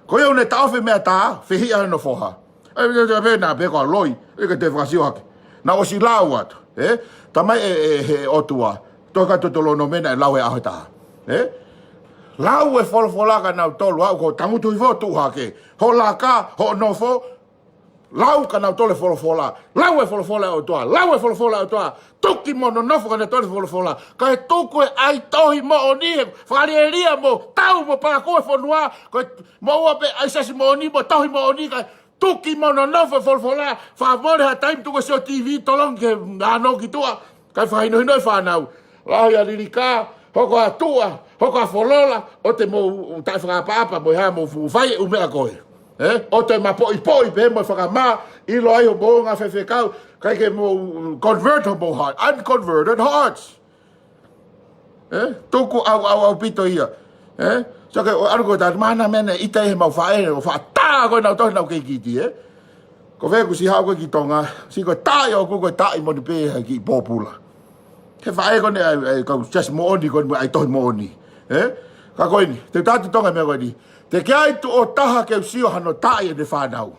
Ko ia ʻoku ne taʻofi e meʻa tā, fehiʻa hono foha. ʻE, ʻe, ʻe, pē na, pē ko e loi, ʻe ke te fakasio hake. Naʻa ku ʻosi lau atu, ē? Talamai ʻe, ʻe, he ʻOtua, tohi ko Teutalōnome naʻe lau he ʻaho ʻe taha. Ē? Lau e folofola kia nautolu, ʻa ē ʻoku tangutu hifo tuʻu hake. Hoʻo laka, hoʻo nofo, lau kia nautolu e folofola. Lau e folofola ʻa e ʻOtua. Lau e folofola ʻa e ʻOtua. Tuki mo nonofo kia nautolu e folofola. Kae tuku e ʻai tohi moʻoni he fakalielia mo tau mo pākū e fonua. Ko e moʻua pē ʻai siasi moʻoni mo tohi moʻoni kae tuki mo nonofo e folofola. Fakamole ha taimi tuku e sio T V tolongi ke nano ki tuʻa. Kae fakahinohino e fānau. Lahi ʻa Lilika, hoko ʻa Tuʻa, hoko ʻa Folola, ʻoua te mou taʻefakaʻapaʻapa, mo e hā mou fuʻu fai e ʻū meʻa ko ē. Ē? ʻOua te mou poʻipoʻi pē mo fakamā, ʻilo ai hoʻomou ngaahi faifekau, ʻikai ke mou convert hoʻomou heart. Unconverted hearts. Ē? Tuku ʻau, ʻau, ʻaupito ia. Ē? So ke, ʻo ʻalu ko e taʻe mana mene ʻita he mau faʻē, ʻo fakatā ko e nau tohi nau kei kiti, ē? Ko fē kuo ʻosi haʻu ko ē ki Tonga, ʻosi ko e taʻe ʻoku ko e taʻe moʻoni pē he kiʻi pōpula. He faʻē ko eni ʻai, ʻai kau siasi moʻoni ko eni mo ʻai tohi moʻoni. Ē? Ka ko eni, te u tala atu Tonga e meʻa ko eni. Teʻeki ai tuʻo taha ke u sio hano taʻe ʻene fānau.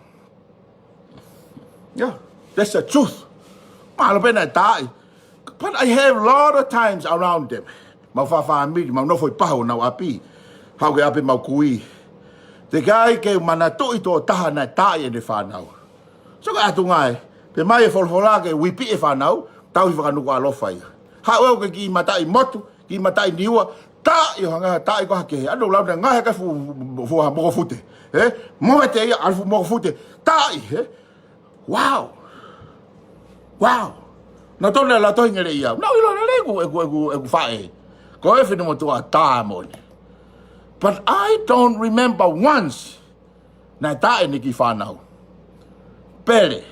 Yeah, that's the truth. Mahalo pē naʻe taʻe. But I have a lot of times around them. Mau fāfāmili, mau nofo ʻi Pahu ʻo nau ʻapi. Haʻu ki ʻapi mau kui. Teʻeki ai ke u manatuʻi tuʻo taha naʻe taʻe ʻene fānau. So ka atu ngai, pea mai e folofola ke uipi e fānau, tauhi fakanukuʻalofa ia. Haʻu au ki he kiʻi mataʻi motu, kiʻi mataʻi niua, taʻe ʻo hanga taʻe ko hake, ʻa ē ʻoku lau naʻe ngaahi kae fuʻu, fuʻu ha mokofute. Ē? Movete ia, ʻalu fuʻu mokofute, taʻe, ē? Wow. Wow. Naʻa tau naʻe lau tohi ngele ia. Naʻa ku ʻilo lelei ʻeku, ʻeku, ʻeku, ʻeku faʻē. Ko e finemotuʻa tā moʻoni. But I don't remember once naʻe taʻe ʻene kiʻi fānau. Pele.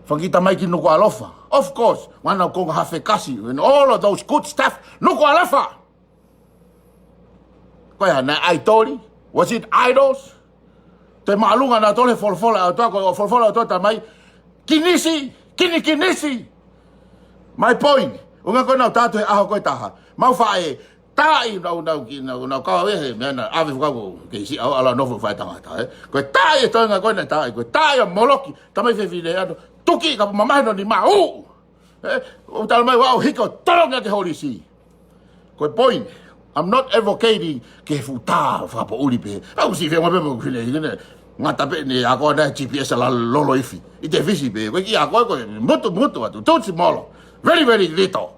Fanga kiʻi tamaiki nukuʻalofa. Of course, ʻoku nau konga hafekasi and all of those good stuff. Nukuʻalofa. Ko ia, naʻe ʻaitoli? Was it idols? Toe māʻolunga nautolu he folofola ʻa e ʻOtua, ko e folofola ʻa e ʻOtua talamai, kinisi, kini kinisi. My point. ʻUhinga ko ē naʻa ku tala atu he ʻaho ko ē ʻe taha. Mau faʻē, taʻe naʻa ku, naʻa ku ki, naʻa ku, naʻa ku kau ʻi he meʻa naʻe ʻave fakau ko kei siʻi au ʻalu ʻo nofo faʻētangata, ē. Ko e taʻe ʻe Tonga ko ē naʻe taʻe, ko e taʻe ʻa Moloki, talamai fefine ʻa ē, tuki ka mamahi hono nima, ʻū. Ē, ʻo talamai ʻoua ʻe hiko tolongi ʻaki e holisi. Ko e point, I'm not advocating ke fuʻu tā fakapoʻuli pē. ʻOku ou siʻi feʻunga pē mo e fefine, ʻikai ke ne ngata pē ʻene ako ʻana G P S ʻa Laloifi. ʻI Tefisi pē, ko e kiʻi ako ko e mutu mutu atu, too small. Very, very little.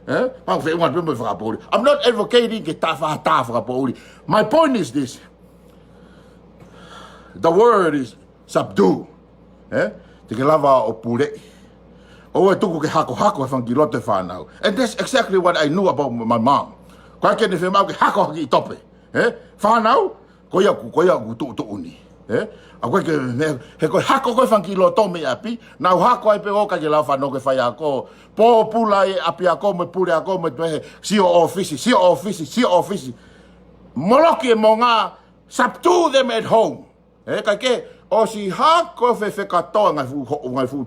Ē? ʻOku ou feʻunga pē mo e fakapoʻuli. I'm not advocating ke tā fa-, tā fakapoʻuli. My point is this. The word is subdue. Ē? Te ke lava ʻo puleʻi. ʻOua ʻe tuku ke hakohako he fanga kiʻi loto e fānau. And that's exactly what I knew about my mom. Ko e ʻikai ke ne fiemaʻu ke hako ha kiʻi tope. Ē? Fānau, ko ia ʻoku, ko ia ʻoku tuʻutuʻuni. Ē? ʻA ko e ʻikai ke, he, he ko e hako ko ē fanga kiʻi loto mei ʻapi, nau hako ai pē ʻo ʻikai ke lava fanongo ki he faiako. Pōpula e ʻapiako mo e puleako mo e toe he, sio ʻōfisi, sio ʻōfisi, sio ʻōfisi. Moloki e monga, subdue them at home. Ē, kae kehe, ʻosi hako fefekatoa ngaahi fuʻu hoʻo, ngaahi fuʻu,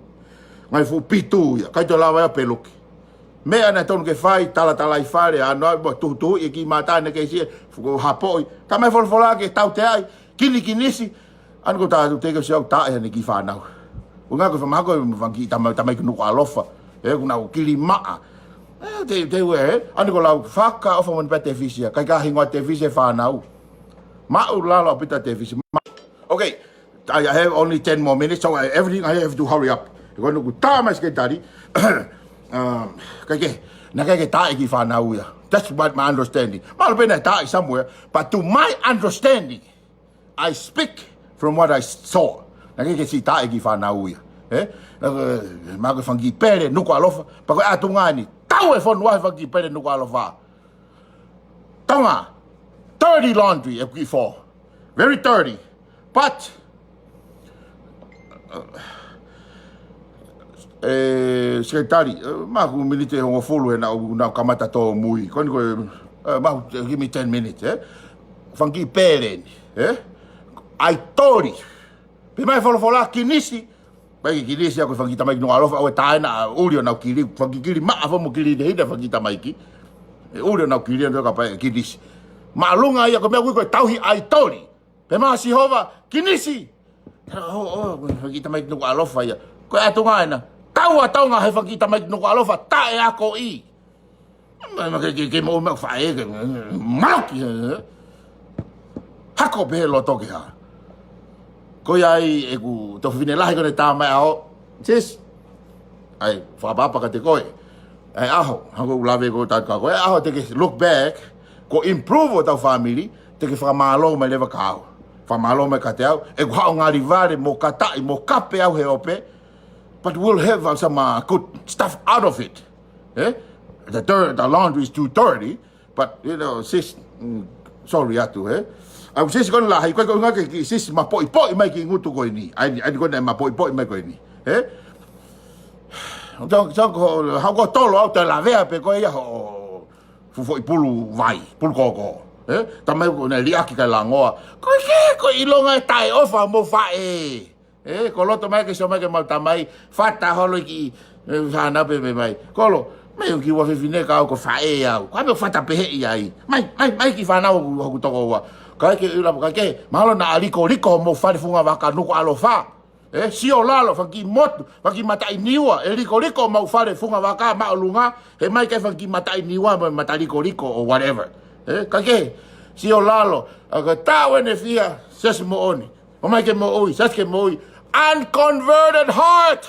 ngaahi fuʻu pitu ia, ʻikai toe lava ia ʻo peluki. Meʻa naʻe tonu ke fai, talatalaifale, ʻa ē naʻe mo tuhutuhuʻi e kiʻi mata naʻe kei siʻi, fuʻu hapoʻi, talamai folofola ke tauteaʻi, kinikinisi, ʻa ē ʻoku ou tala atu teʻeki ke u sio au taʻe ʻene kiʻi fānau. ʻUhinga ko e fakamahako e fanga kiʻi tama-, tamaiki nukuʻalofa, ē, ʻoku nau kilimaʻa. Ē, te, te ue, ē, ʻa ē ʻoku lau fakaʻofa moʻoni pē Tefisi ia, ʻikai ke hingoa Tefisi e fānau. Māʻulalo ʻaupito Tefisi. Ma-, okay, I have only ten more minutes, so I, everything I have to hurry up. Ko ʻeku tā mai sekitali, um, ʻikai ke, naʻe ʻikai ke taʻe e kiʻi fānau ia. That's what my understanding. Mahalo pē naʻe taʻe somewhere, but to my understanding, I speak from what I saw. Naʻe ʻikai ke siʻi taʻe e kiʻi fānau ia. Ē? Naʻe, mahalo ko e fanga kiʻi pele nukuʻalofa. Pea ko e ʻatunga ni, tau e fonua he fanga kiʻi pele nukuʻalofa. Tonga, dirty laundry, ʻeku kiʻi fō. Very dirty. But, uh, ʻe, Sekelitali, ʻe, maʻaku miniti ʻe hongofulu ē naʻa ku, naʻa ku kamata tōmui. Ko eni ko e, ʻe, maʻaku, give me ten minutes, ē? Fanga kiʻi pēleni, ē? ʻAitoli. Pehē mai e folofola, kinisi. Pea ʻikai ke kinisi au ko e fanga kiʻi tamaiki Nukuʻalofa, ʻoua ʻe tāina, ʻa ʻuli ʻo nau kili, fanga kiʻi kili maʻa foki mo kili hinehina fanga kiʻi tamaiki. ʻE ʻuli ʻo nau kili ʻo ka pehē kinisi. Māʻolunga ia ko e meʻa ʻoku ui ko e tauhi ʻaitoli. Pehē mai ʻe Sihova, kinisi. ʻO, ʻo, ko e fanga kiʻi tamaiki Nukuʻalofa ia. Ko e ʻatunga ena. Tau ʻa Tonga he fanga kiʻi tamaiki Nukuʻalofa, taʻeakoʻi. Mai, mai ke, ke, ke mo, mo faʻē ke, maloki, ē. Hako pē he loto ke hā. Ko ia ai ʻeku tuofefine lahi ko eni tā mai ʻo, sis. ʻAi, fakaʻapaʻapa kiate koe. ʻAi ʻaho, hangē ko ʻeku lave ko ē atu kia koe. ʻAi ʻaho te ke look back, ko e improve hotau family, te ke fakamālō mai leva kia au. Fakamālō mai kiate au, ʻeku haʻu ʻo ngali vale mo kataʻi mo kape au he ope, but we'll have, uh, some, uh, good stuff out of it. Eh? The dirt, the laundry is too dirty, but, you know, sis, mm, sorry atu, eh? ʻA e sis ko eni lahi, ko e ko e ʻuhinga ke kiʻi sis mapoʻipoʻi mai ki he ngutu ko eni. ʻAi, ʻai ko eni mapoʻipoʻi mai ko eni. Eh? Tau, tau ko, haʻu ko tolo au te lavea pē ko ia hoʻo fuʻu foʻi pulu vai, pulu koko. Eh? Tamai ko ena liʻaki kae langoa. Ko e ke, ko e ʻilonga e taʻeʻofa mo faʻē. Eh, ko e loto mai ke sio mai ke mau tamai, fata holo ki, eh, fānau pē, pē mai. Kolo, mai ʻoku ua fefine ka au ko faʻē au. Ko e meʻa fata pehē ia ai. Mai, mai, mai ki fānau hoku, hoku tokoua. Ka ke ila, ka ke, mahalo naʻa likoliko mo fale fungavaka Nukuʻalofa. Eh, sio lalo, fanga kiʻi motu, fanga kiʻi mataʻi niua, ʻe likoliko mau fale fungavaka māʻolunga, he mai ke fanga kiʻi mataʻi niua, mo e mata likoliko or whatever. Eh, ka ke, sio lalo, ʻa ka tau ene fia, Siasi moʻoni. ʻOmai ke moʻui, Siasi ke moʻui. Unconverted heart.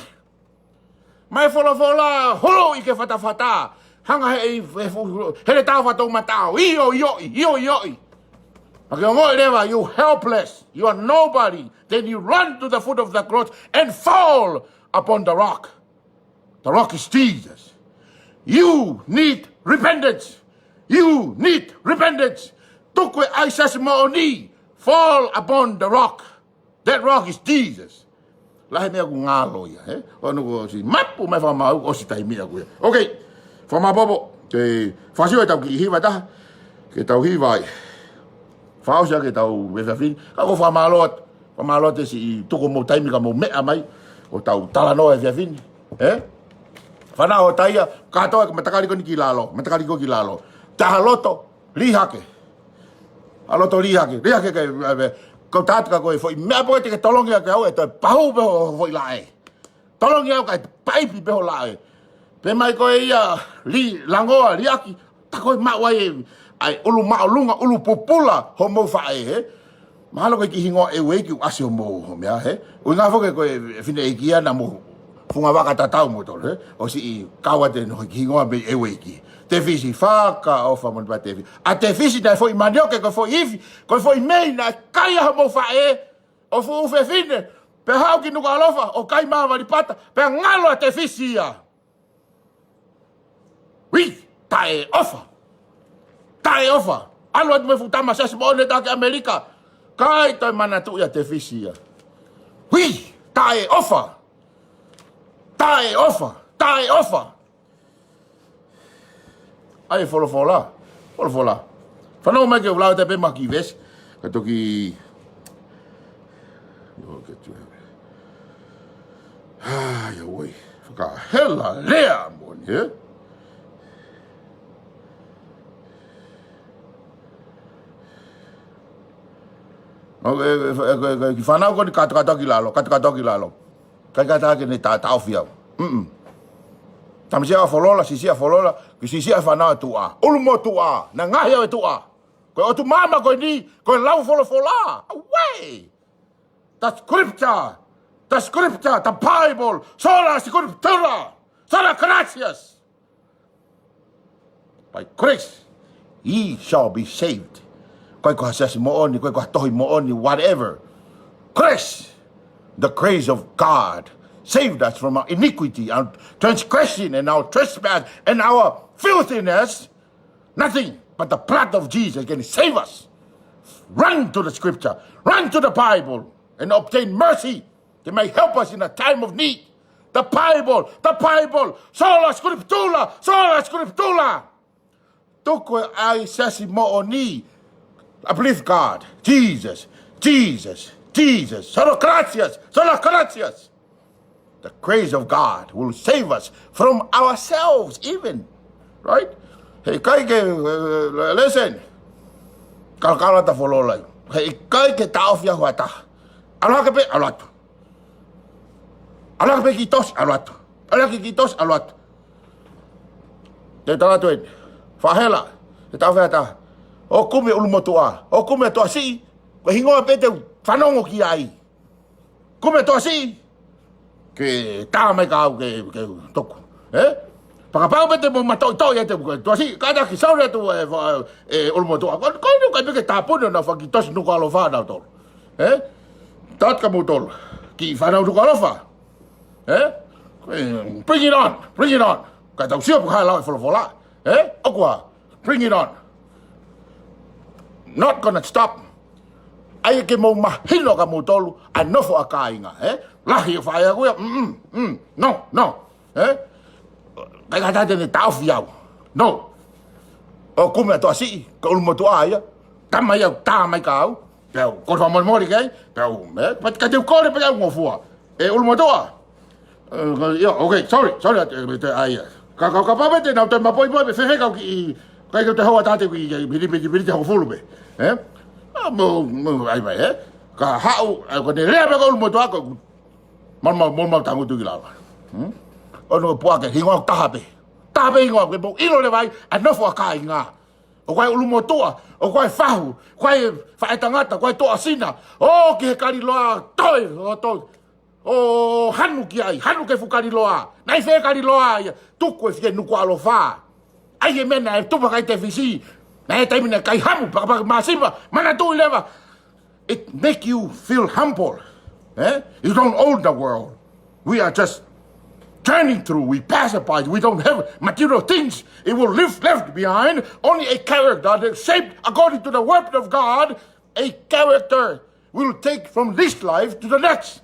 Mai folofola, holo ʻi ke fatafata. Hanga he, he, he, he le tau fatou matau. ʻIo, ʻio, ʻio, ʻio. Ka ke ongoʻi leva, you helpless. You are nobody. Then you run to the foot of the cross and fall upon the rock. The rock is Jesus. You need repentance. You need repentance. Tuku e ʻai Siasi moʻoni. Fall upon the rock. That rock is Jesus. Lahi meʻa ʻoku ngalo ia, eh? ʻOku ʻosi mapu mai fakamau, ʻosi taimi ʻaku ia. Okay. Fakamālō, ke fakaʻosi ʻetau kiʻi hiva taha. Ke tau hiva ai. Fakaʻosi ʻaki ʻetau efiafi ni. Ka ko e fakamālō atu. Fakamālō atu siʻi tuku homou taimi ka mou meʻa mai. ʻO tau talanoa efiafi ni. Eh? Fānau ʻo taia, kātoa ko e matakali ko eni ki lalo. Matakali ko ē ki lalo. Taha loto, lī hake. ʻA loto lī hake. Lī hake ke, eh, eh, ko tatu ka ko e foʻi meʻa pē te ke tolongi ʻaki au ʻe toe pahu pē ho foʻi laʻe. Tolongi au kae paipi pē ho laʻe. Pehē mai ko e ia lī, langoa, liʻaki, ta ko e maʻu ai, ʻai ʻulu māʻolunga, ʻulu pupula, homou faʻē, he? Mahalo ko e kiʻi hingoa ʻe ueiki ʻoku ʻasi homou, ho meʻa, he? ʻUhinga foki ko e fineʻeiki ia naʻa mo fungavaka tatau mo tolo, he? ʻOsi ʻi kau atu ʻene hiki hingoa mei ʻe ueiki. Tefisi fakaʻofa mo ni pa Tefisi. ʻA Tefisi naʻe foʻi manioke, ko e foʻi ifi, ko e foʻi mei naʻe kai ʻa homou faʻē, ʻo fuʻu fefine, pea haʻu ki Nukuʻalofa, ʻo kai mā vali pata, pea ngalo ʻa Tefisi ia. Ui, taʻeʻofa. Taʻeʻofa. ʻAlu atu mo e fuʻu tama Siasi moʻoni ʻe taha ki ʻAmelika. ʻIkai toe manatuʻi ʻa Tefisi ia. Ui, taʻeʻofa. Taʻeʻofa. Taʻeʻofa. ʻAi folofola. Folofola. Fanongo mai ke u lau atu pē ma kiʻi veesi. Ka toki. ʻIo, ke tu. ʻAi, ʻio, ui. Fakahela lea moʻoni, he? ʻOku, ʻe, ʻe, ʻe, ʻe, kiʻi fānau ko eni kātoa, kātoa ki lalo, kātoa, kātoa ki lalo. ʻIkai kātoa ke ne ta, taʻofi au. Mm-mm. Tamasiʻi ʻa folola, siʻisiʻi ʻa folola, kiʻi siʻisiʻi ʻa e fānau ʻa tuʻa. ʻUlu mo tuʻa, naʻe ngaohi au ʻe tuʻa. Ko e ʻOtu māmani ko eni, ko e lau folofola. Away! The scripture, the scripture, the Bible, sola scriptura, sola gratia. By grace, ye shall be saved. ʻIkai ko ha siasi moʻoni, ʻikai ko ha tohi moʻoni, whatever. Grace, the grace of God saved us from our iniquity, our transgression, and our trespass, and our filthiness. Nothing. But the blood of Jesus can save us. Run to the scripture, run to the Bible, and obtain mercy that may help us in a time of need. The Bible, the Bible, sola scriptura, sola scriptura. Tuku e ʻai siasi moʻoni. I believe God. Jesus, Jesus, Jesus. Solo gracias, solo gracias. The grace of God will save us from ourselves even. Right? He ʻikai ke, uh, listen. Kalakala ta fololai. He ʻikai ke taʻofi au ha taha. ʻAlu hake pē, ʻalu atu. ʻAlu hake pē ki tosi, ʻalu atu. ʻAlu hake ki tosi, ʻalu atu. Te tala atu eni. Fahela. Te tau fea ta. ʻO kumi ʻulumotuʻa. ʻO kumi ʻa tuʻa siʻi. Ko e hingoa pē te u fanongo ki ai. Kumi ʻa tuʻa siʻi. Ke tā mai ka au ke, ke toku. Eh? Fakapau pē te mo matoʻitoʻi ʻa te u tuʻa siʻi. Kātaki, sorry atu, eh, fa-, eh, ʻulumotuʻa. Ko, ko inu kai pē ke tāpuni ʻo nau faki tosi Nukuʻalofa nautolu. Eh? Taut ka moutolu. Ki fanau Nukuʻalofa. Eh? Eh, bring it on. Bring it on. Ka tau sio pē hala e folofola. Eh? ʻOku ʻa. Bring it on. Not gonna stop. ʻAi ke mou mahino ka moutolu, ʻa e nofo ʻa kāinga, eh? Lahi ʻo fai aku ia, mm, mm, mm, no, no, eh? Kai ka tate ne taʻofi au. No. ʻO kumi ʻa tuʻa siʻi, ka ʻulumotuʻa ia. Tā mai au, tā mai ka au. Pea u, ko e fakamolemole ki ai, pea u, eh? But ka te u kole pē au ngofua. E ʻulumotuʻa. Eh, ia, okay, sorry, sorry, ate, te, ai, ia. Ka, ka, kapau pē te nau te mapoipoi, pē fēfē kau ki, ʻikai ke te hoa tate ki, ki, miniti, miniti, miniti hongofulu pē. Eh? Ah, mo, mo, ai mai, eh? Ka haʻu, ai, ko ne lea pē ko ʻulumotuʻa ko, mo, mo, mo, mo tangutu ki lalo. Hmm? ʻO no pua ke, hingoa taha pē. Taha pē hingoa, ke mo ʻilo leva ai, ʻa e nofo ʻa kāinga. ʻOku ʻi ai ʻulumotuʻa, ʻoku ʻi ai fahu, ʻoku ʻi ai faʻētangata, ʻoku ʻi ai toʻasina. ʻO ki he kaliloa, toe, ʻo toe. ʻO hanu ki ai, hanu ki he fuʻu kaliloa. Naʻe ʻi fē kaliloa ia, tuku e fie Nukuʻalofa. ʻAi e meʻa naʻe tupu ʻa Kaitefisi. Naʻe taimi naʻe kai hamu, pakapaka māsiva, manatuʻi leva. It make you feel humble. Eh? You don't own the world. We are just journeying through. We pass by. We don't have material things. It will leave left behind only a character that shaped according to the word of God. A character will take from this life to the next.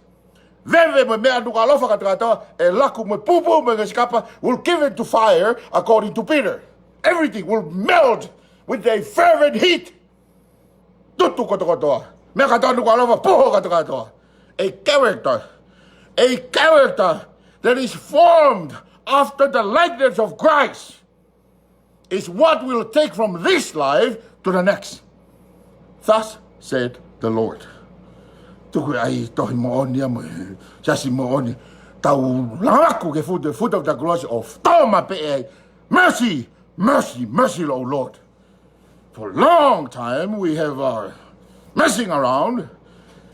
Veve mo e meʻa Nukuʻalofa kātoa, e laku mo e pupu mo e ngesikapa will give it to fire according to Peter. Everything will melt with a fervent heat. Tutu kotokotoa. Meʻa kātoa Nukuʻalofa, puho kātoa. A character, a character that is formed after the likeness of Christ is what will take from this life to the next. Thus said the Lord. Tuku ai tohi moʻoni ia mo e siasi moʻoni. Tau langa aku ki he foot, foot of the cross ʻo tō maʻu pē ai. Mercy, mercy, mercy, O Lord. For a long time we have, uh, messing around.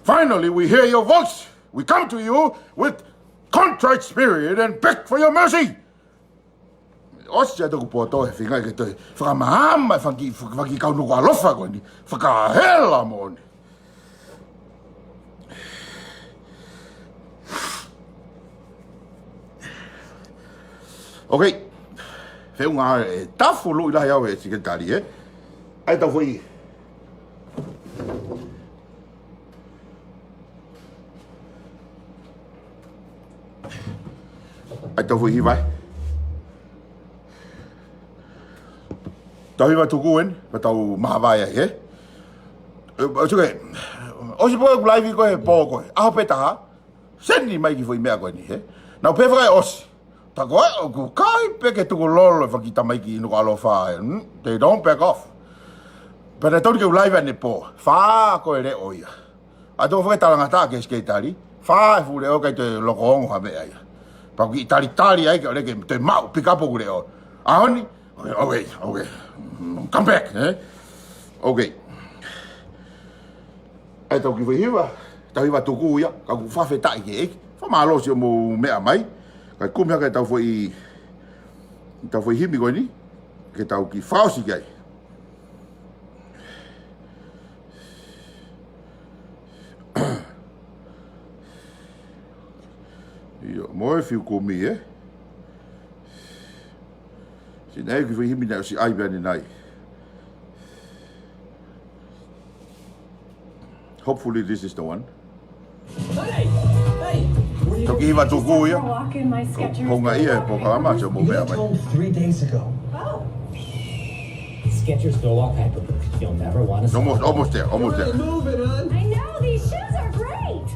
Finally, we hear your voice. We come to you with contrite spirit and beg for your mercy. ʻOsi atu ʻeku poto he feinga ke toe fakamaama e fanga kiʻi, fanga kiʻi kau Nukuʻalofa ko eni. Fakahela moʻoni. Okay. Feʻunga e tafu luʻi lahi au e sekelitali, eh? ʻAi tau foʻi. ʻAi tau foʻi hiva, eh? Tau hiva tuku eni, pea tau māvae ai, eh? Eh, it's okay. ʻOsi pē ʻeku laivi ko e pō ko e. ʻAho pē taha. Seni mai ki foʻi meʻa ko eni, he? Nau pē fakaʻosi. Ta ko e, ʻoku ʻikai pē ke tukulolo e fanga kiʻi tamaiki Nukuʻalofa, eh? Hmm? They don't back off. Pea naʻe tonu ke u laivi ʻanepō. Fā ko e leʻo ia. ʻA tō fakatalangataʻa ki he sekelitali. Fā e fuʻu leʻo ʻikai toe loko ongo ha meʻa ia. Pea ʻoku kiʻi talitali ai ke ʻoua ke toe maʻu pikapo ʻeku leʻo. ʻAho ni, okay, okay, okay. Mm, come back, eh? Okay. ʻAi tau kiʻi foʻi hiva, tau hiva tuku ia, ka ʻoku fakafetaʻi ki he ʻEiki. Fakamālō siʻomou meʻa mai, kae kumi hake tau foʻi, tau foʻi himi ko eni, ke tau kiʻi fakaʻosi ki ai. ʻIo, mo e fiu kumi, eh? Sina e kiʻi foʻi himi naʻe ʻosi ʻai pē ʻanenai. Hopefully this is the one. Hey! Hey! Were you Toki hiva tuku ia. Walk in my Skechers Ko, ko nga ia e polokalama, so mo You mea were mai. told three days ago. Oh. Skechers Go Walk Hyperboost. You'll never want to Almost, almost there, almost there. Move it, hon. I know, these shoes are great.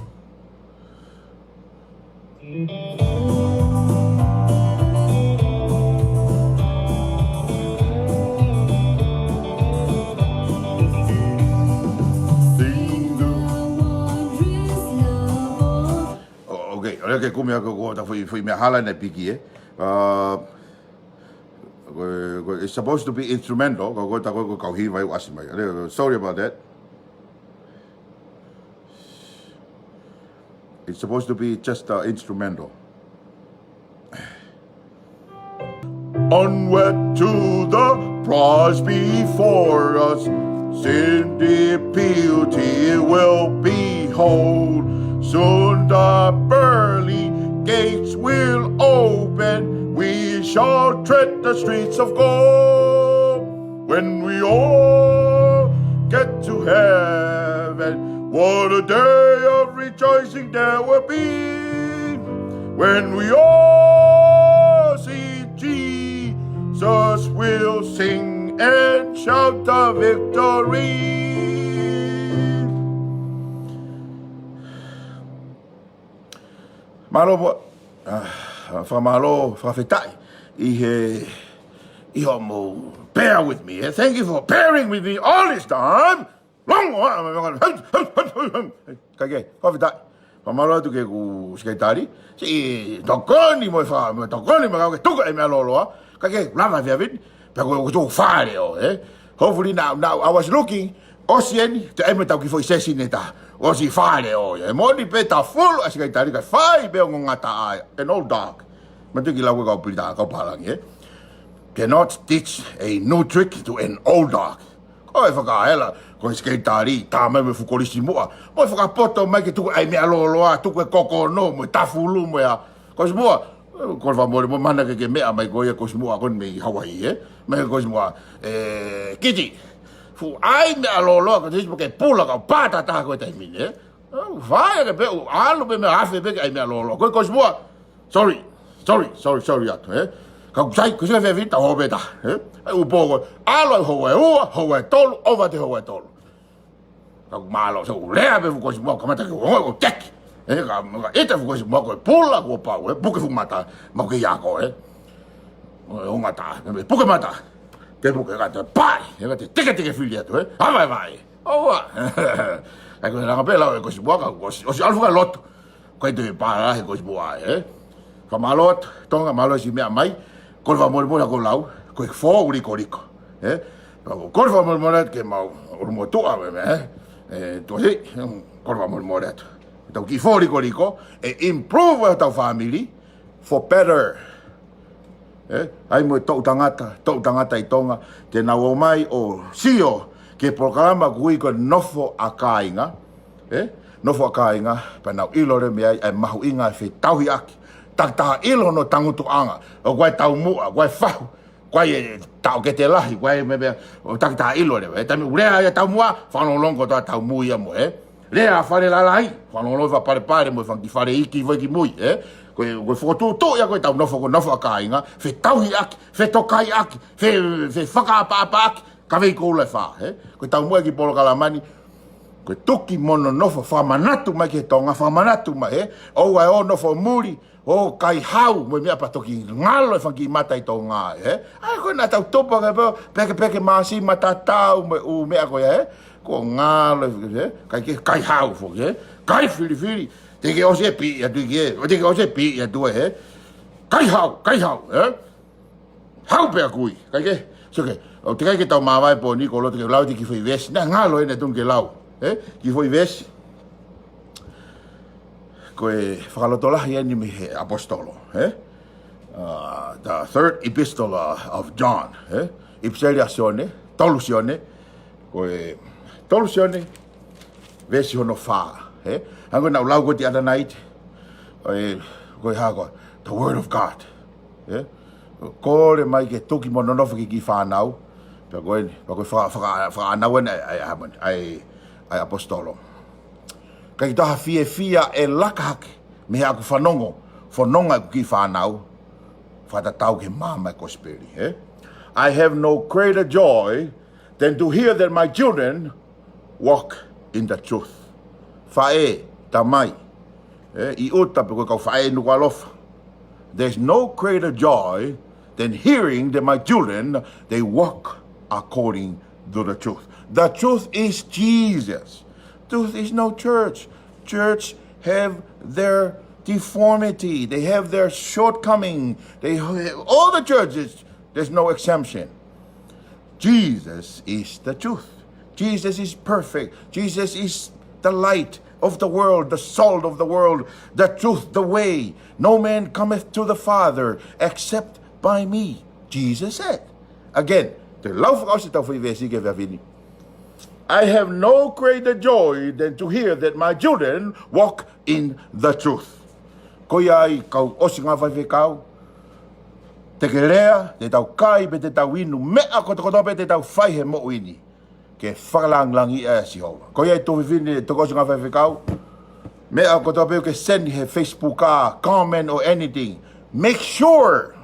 Oh, okay, ʻo lea ke kumi ʻa ko, ko, ta fui, fui mea hala ne piki, eh. Uh, ko, ko, it's supposed to be instrumental, ko, ko, ta ko, ko kau hiva ʻoku ʻasi mai. Sorry about that. It's supposed to be just, uh, instrumental. Onward to the prize before us, Cindy Beauty will behold. Soon the pearly gates will open, we shall tread the streets of gold. When we all get to heaven, what a day of rejoicing there will be. When we all see Jesus, we'll sing and shout the victory. Mālō mo, ah, fakamālō, fakafetaʻi ʻi he, ʻi hoʻomou bear with me, eh? Thank you for bearing with me all this time. Longo, ah, kae kehe, fakafetaʻi. Fakamālō atu ki heʻeku sekelitali, siʻi tokoni mo e fa-, mo e tokoni mo e kau ke tuku e meʻa lōloa, kae kehe, lava e fiefia ni, pea ko, ko e tuʻu fale ʻo, eh? Hopefully now, now I was looking, ʻosi eni, te ʻai mo e tau kiʻi foʻi session ʻe taha. ʻOsi fale ʻo ia. ʻE moʻoni pē tafulu ʻa e sekelitali kae fai pē ʻo ngata ai. An old dog. Manatuʻi e lau ko ē kau Pilitānia, kau pālangi, eh? Cannot teach a new trick to an old dog. Ko e fakaʻela, ko e sekelitali, tā mai mo e fuʻu kolisi muʻa. Mo e fakapoto mai ke tuku ai meʻa lōloa, tuku e kokono, mo e tafulu, mo e ʻā. Kolisi muʻa, kole fakamolemole, mana ke ke meʻa mai ko ia kolisi muʻa ko eni mei Hawaii, eh? Mei kolisi muʻa, eh, Kiti. Fuʻu ʻai meʻa lōloa, ko e tisi mo ke pula kau pātata ko e taimi ni, eh? Fai ke pē, ʻalu pē meʻa afe pē ke ʻai meʻa lōloa. Ko e kolisi muʻa, sorry, sorry, sorry, sorry atu, eh? Kau sai, ko e sai fefita, hō pē ta, eh? ʻAi upo ko, ʻalu ai houa ʻe ua, houa ʻe tolu, ʻova te houa ʻe tolu. Kau mālō, so lea pē fuʻu kolisi muʻa, kamata ke ongo, ʻo teki. Eh, ka, ka ʻita fuʻu kolisi muʻa, ko e pula, kuo pau, eh, puke fuʻu mata, mau ke ako, eh. ʻO ngata, eh, puke mata. Te puke ngata, pai, eh, te teke teke fili atu, eh. Ava e vai. ʻOua. ʻAi ko e langa pē lau e kolisi muʻa, ka ʻosi, ʻosi ʻalu fuʻu lotu. Ko e toe pā he kolisi muʻa, eh. Fakamālō atu, Tonga, mālō siʻi meʻa mai. Kole fakamolemole ko e lau, ko e fō uli koliko, eh. Kole fakamolemole atu ke mau ʻulu mo tuʻa me, me, eh. Eh, tuʻa si, kole fakamolemole atu. Tau kiʻi fō uli koliko, ʻe improve ʻa hotau family for better. Eh, ʻai mo e toʻu tangata, toʻu tangata ʻi Tonga, te nau ō mai ʻo sio ki he polokalama ʻoku ui ko e Nofo ʻa Kāinga, eh, Nofo ʻa Kāinga, pea nau ʻilo leva mei ai ʻa e mahuʻinga e fetauhiʻaki, takitaha ʻilo hono tangutuʻanga, ʻoku ʻi ai e taumuʻa, ʻoku ʻi ai e fahu, ʻoku ʻi ai e taʻokete lahi, ʻoku ʻi ai e meʻa, ʻo takitaha ʻilo leva, eh, taimi ʻoku lea ai e taumuʻa, fakalongolongo kotoa taumuʻa ia mo, eh. Lea ʻa Fale Lalai, fakalongolongo fakapalepale mo e fanga kiʻi fale iiki foki ki mui, eh. Ko e, ko e fokotuʻutuʻu ia ko ʻetau nofo, ko e Nofo ʻa Kāinga, fetauhiʻaki, fetokaiʻaki, fe, fefakaʻapaʻapaʻaki, ka vei koula e fā, eh. Ko e taumuʻa e kiʻi polokalama ni, ko e tuki mo hono nofo, fakamanatu mai ki he Tonga, fakamanatu mai, eh. ʻOua ʻe ō nofo muli, ʻo kai hau, mo e meʻa pea toki ngalo e fanga kiʻi mata ʻi Tonga, eh. ʻAi ko ena tau tupu ke peke, peke māsi matatau mo e ʻū meʻa ko ia, eh. Kuo ngalo, eh, kai ke, kai hau foki, eh. Kai filifili. Te ke ʻosi e piʻi atu ki he, ʻo te ke ʻosi e piʻi atu, eh. Kai hau, kai hau, eh. Hau pea kui, kai ke. So ke, ʻo te kai ke tau māvae pō ni ko loto ke lau e kiʻi foʻi veesi. Naʻe ngalo ʻene tonu ke lau, eh. Kiʻi foʻi veesi. Ko e fakalotolahi eni mei he ʻaposetolo, eh. Uh, the third epistle, uh, of John, eh. ʻIpiseli ʻa Sione, tolu Sione, ko e tolu Sione, veesi hono fā, eh. Hangē ko ʻeku lau ko ē the other night, eh, ko e hā ko e, the word of God, eh. Kole mai ke tuki mo nonofo ki he kiʻi fānau, pea ko eni, pea ko e faka-, faka-, fakaʻānaua eni ʻa e, ʻa e, ʻa e, ʻa e ʻaposetolo. ʻIkai ke toe fiefia e laka hake mei haʻaku fanongo, fononga ʻeku kiʻi fānau, fakatatau ki he maama e kosipeli, ē? I have no greater joy than to hear that my children walk in the truth. Faʻē, tamai, ē, ʻi ʻuta pe ko e kau faʻē Nukuʻalofa. There's no greater joy than hearing that my children, they walk according to the truth. The truth is Jesus. Truth is no church. Church have their deformity. They have their shortcoming. They have, all the churches, there's no exemption. Jesus is the truth. Jesus is perfect. Jesus is the light of the world, the salt of the world, the truth, the way. No man cometh to the Father except by me, Jesus said. Again, te u lau fakaʻosi ʻetau foʻi veesi ki he efiafi ni. I have no greater joy than to hear that my children walk in the truth. Ko ia ai, kau ʻosi ngā faifekau, te ke lea, te tau kai, pe te tau inu, meʻa kotokotoa pē te tau fai he moʻui ni, ke fakalāngilangiʻi ʻa Sihova. Ko ia ai, tuofefine, tokoʻosi ngā faifekau, meʻa kotoa pē ʻoku ke send he Facebook ā, comment or anything, make sure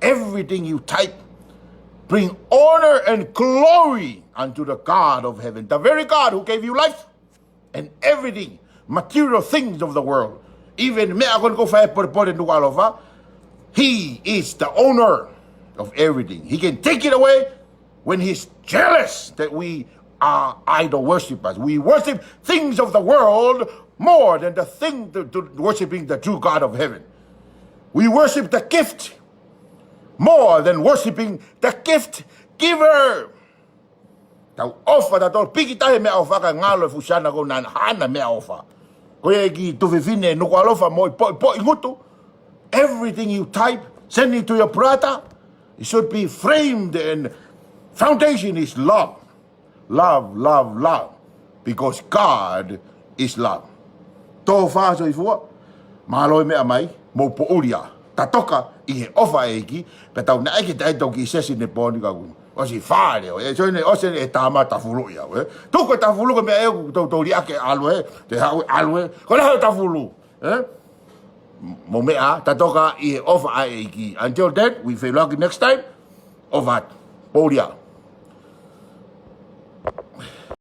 everything you type bring honor and glory unto the God of heaven, the very God who gave you life and everything, material things of the world. Even meʻa ko eni ʻoku fai ʻe Polepole Nukuʻalofa, he is the owner of everything. He can take it away when he's jealous that we are idol worshippers. We worship things of the world more than the thing to, to worshiping the true God of heaven. We worship the gift more than worshiping the gift giver. Tau ʻofa, tau tō piki tahi meʻaʻofa, ka ngalo e fuʻu siana ko ē naʻa na hana meʻaʻofa. Ko ia ki he tuofefine Nukuʻalofa mo e poʻipoʻi ngutu. Everything you type, send it to your brother. It should be framed and foundation is love. Love, love, love. Because God is love. Tō fā soifua, mālō e meʻa mai, mou poʻuli ā. Tatoka ʻi he ʻofa ʻa e ʻEiki, pea tau naʻe ke tae tau ki sesi ne poni ka kunu. ʻOsi fale ʻo, ē, sio ʻene, ʻosi ʻene tama tafulu ia, ē. Tuku e tafulu ko e meʻa ē ʻoku tau tau liʻaki ʻalu ē, te haʻu ʻalu ē, ko e lahi e tafulu, ē. Mou meʻa, tatoka ʻi he ʻofa ʻa e ʻEiki. Until then, we feel lucky next time. ʻOfa atu. Poʻuli ā.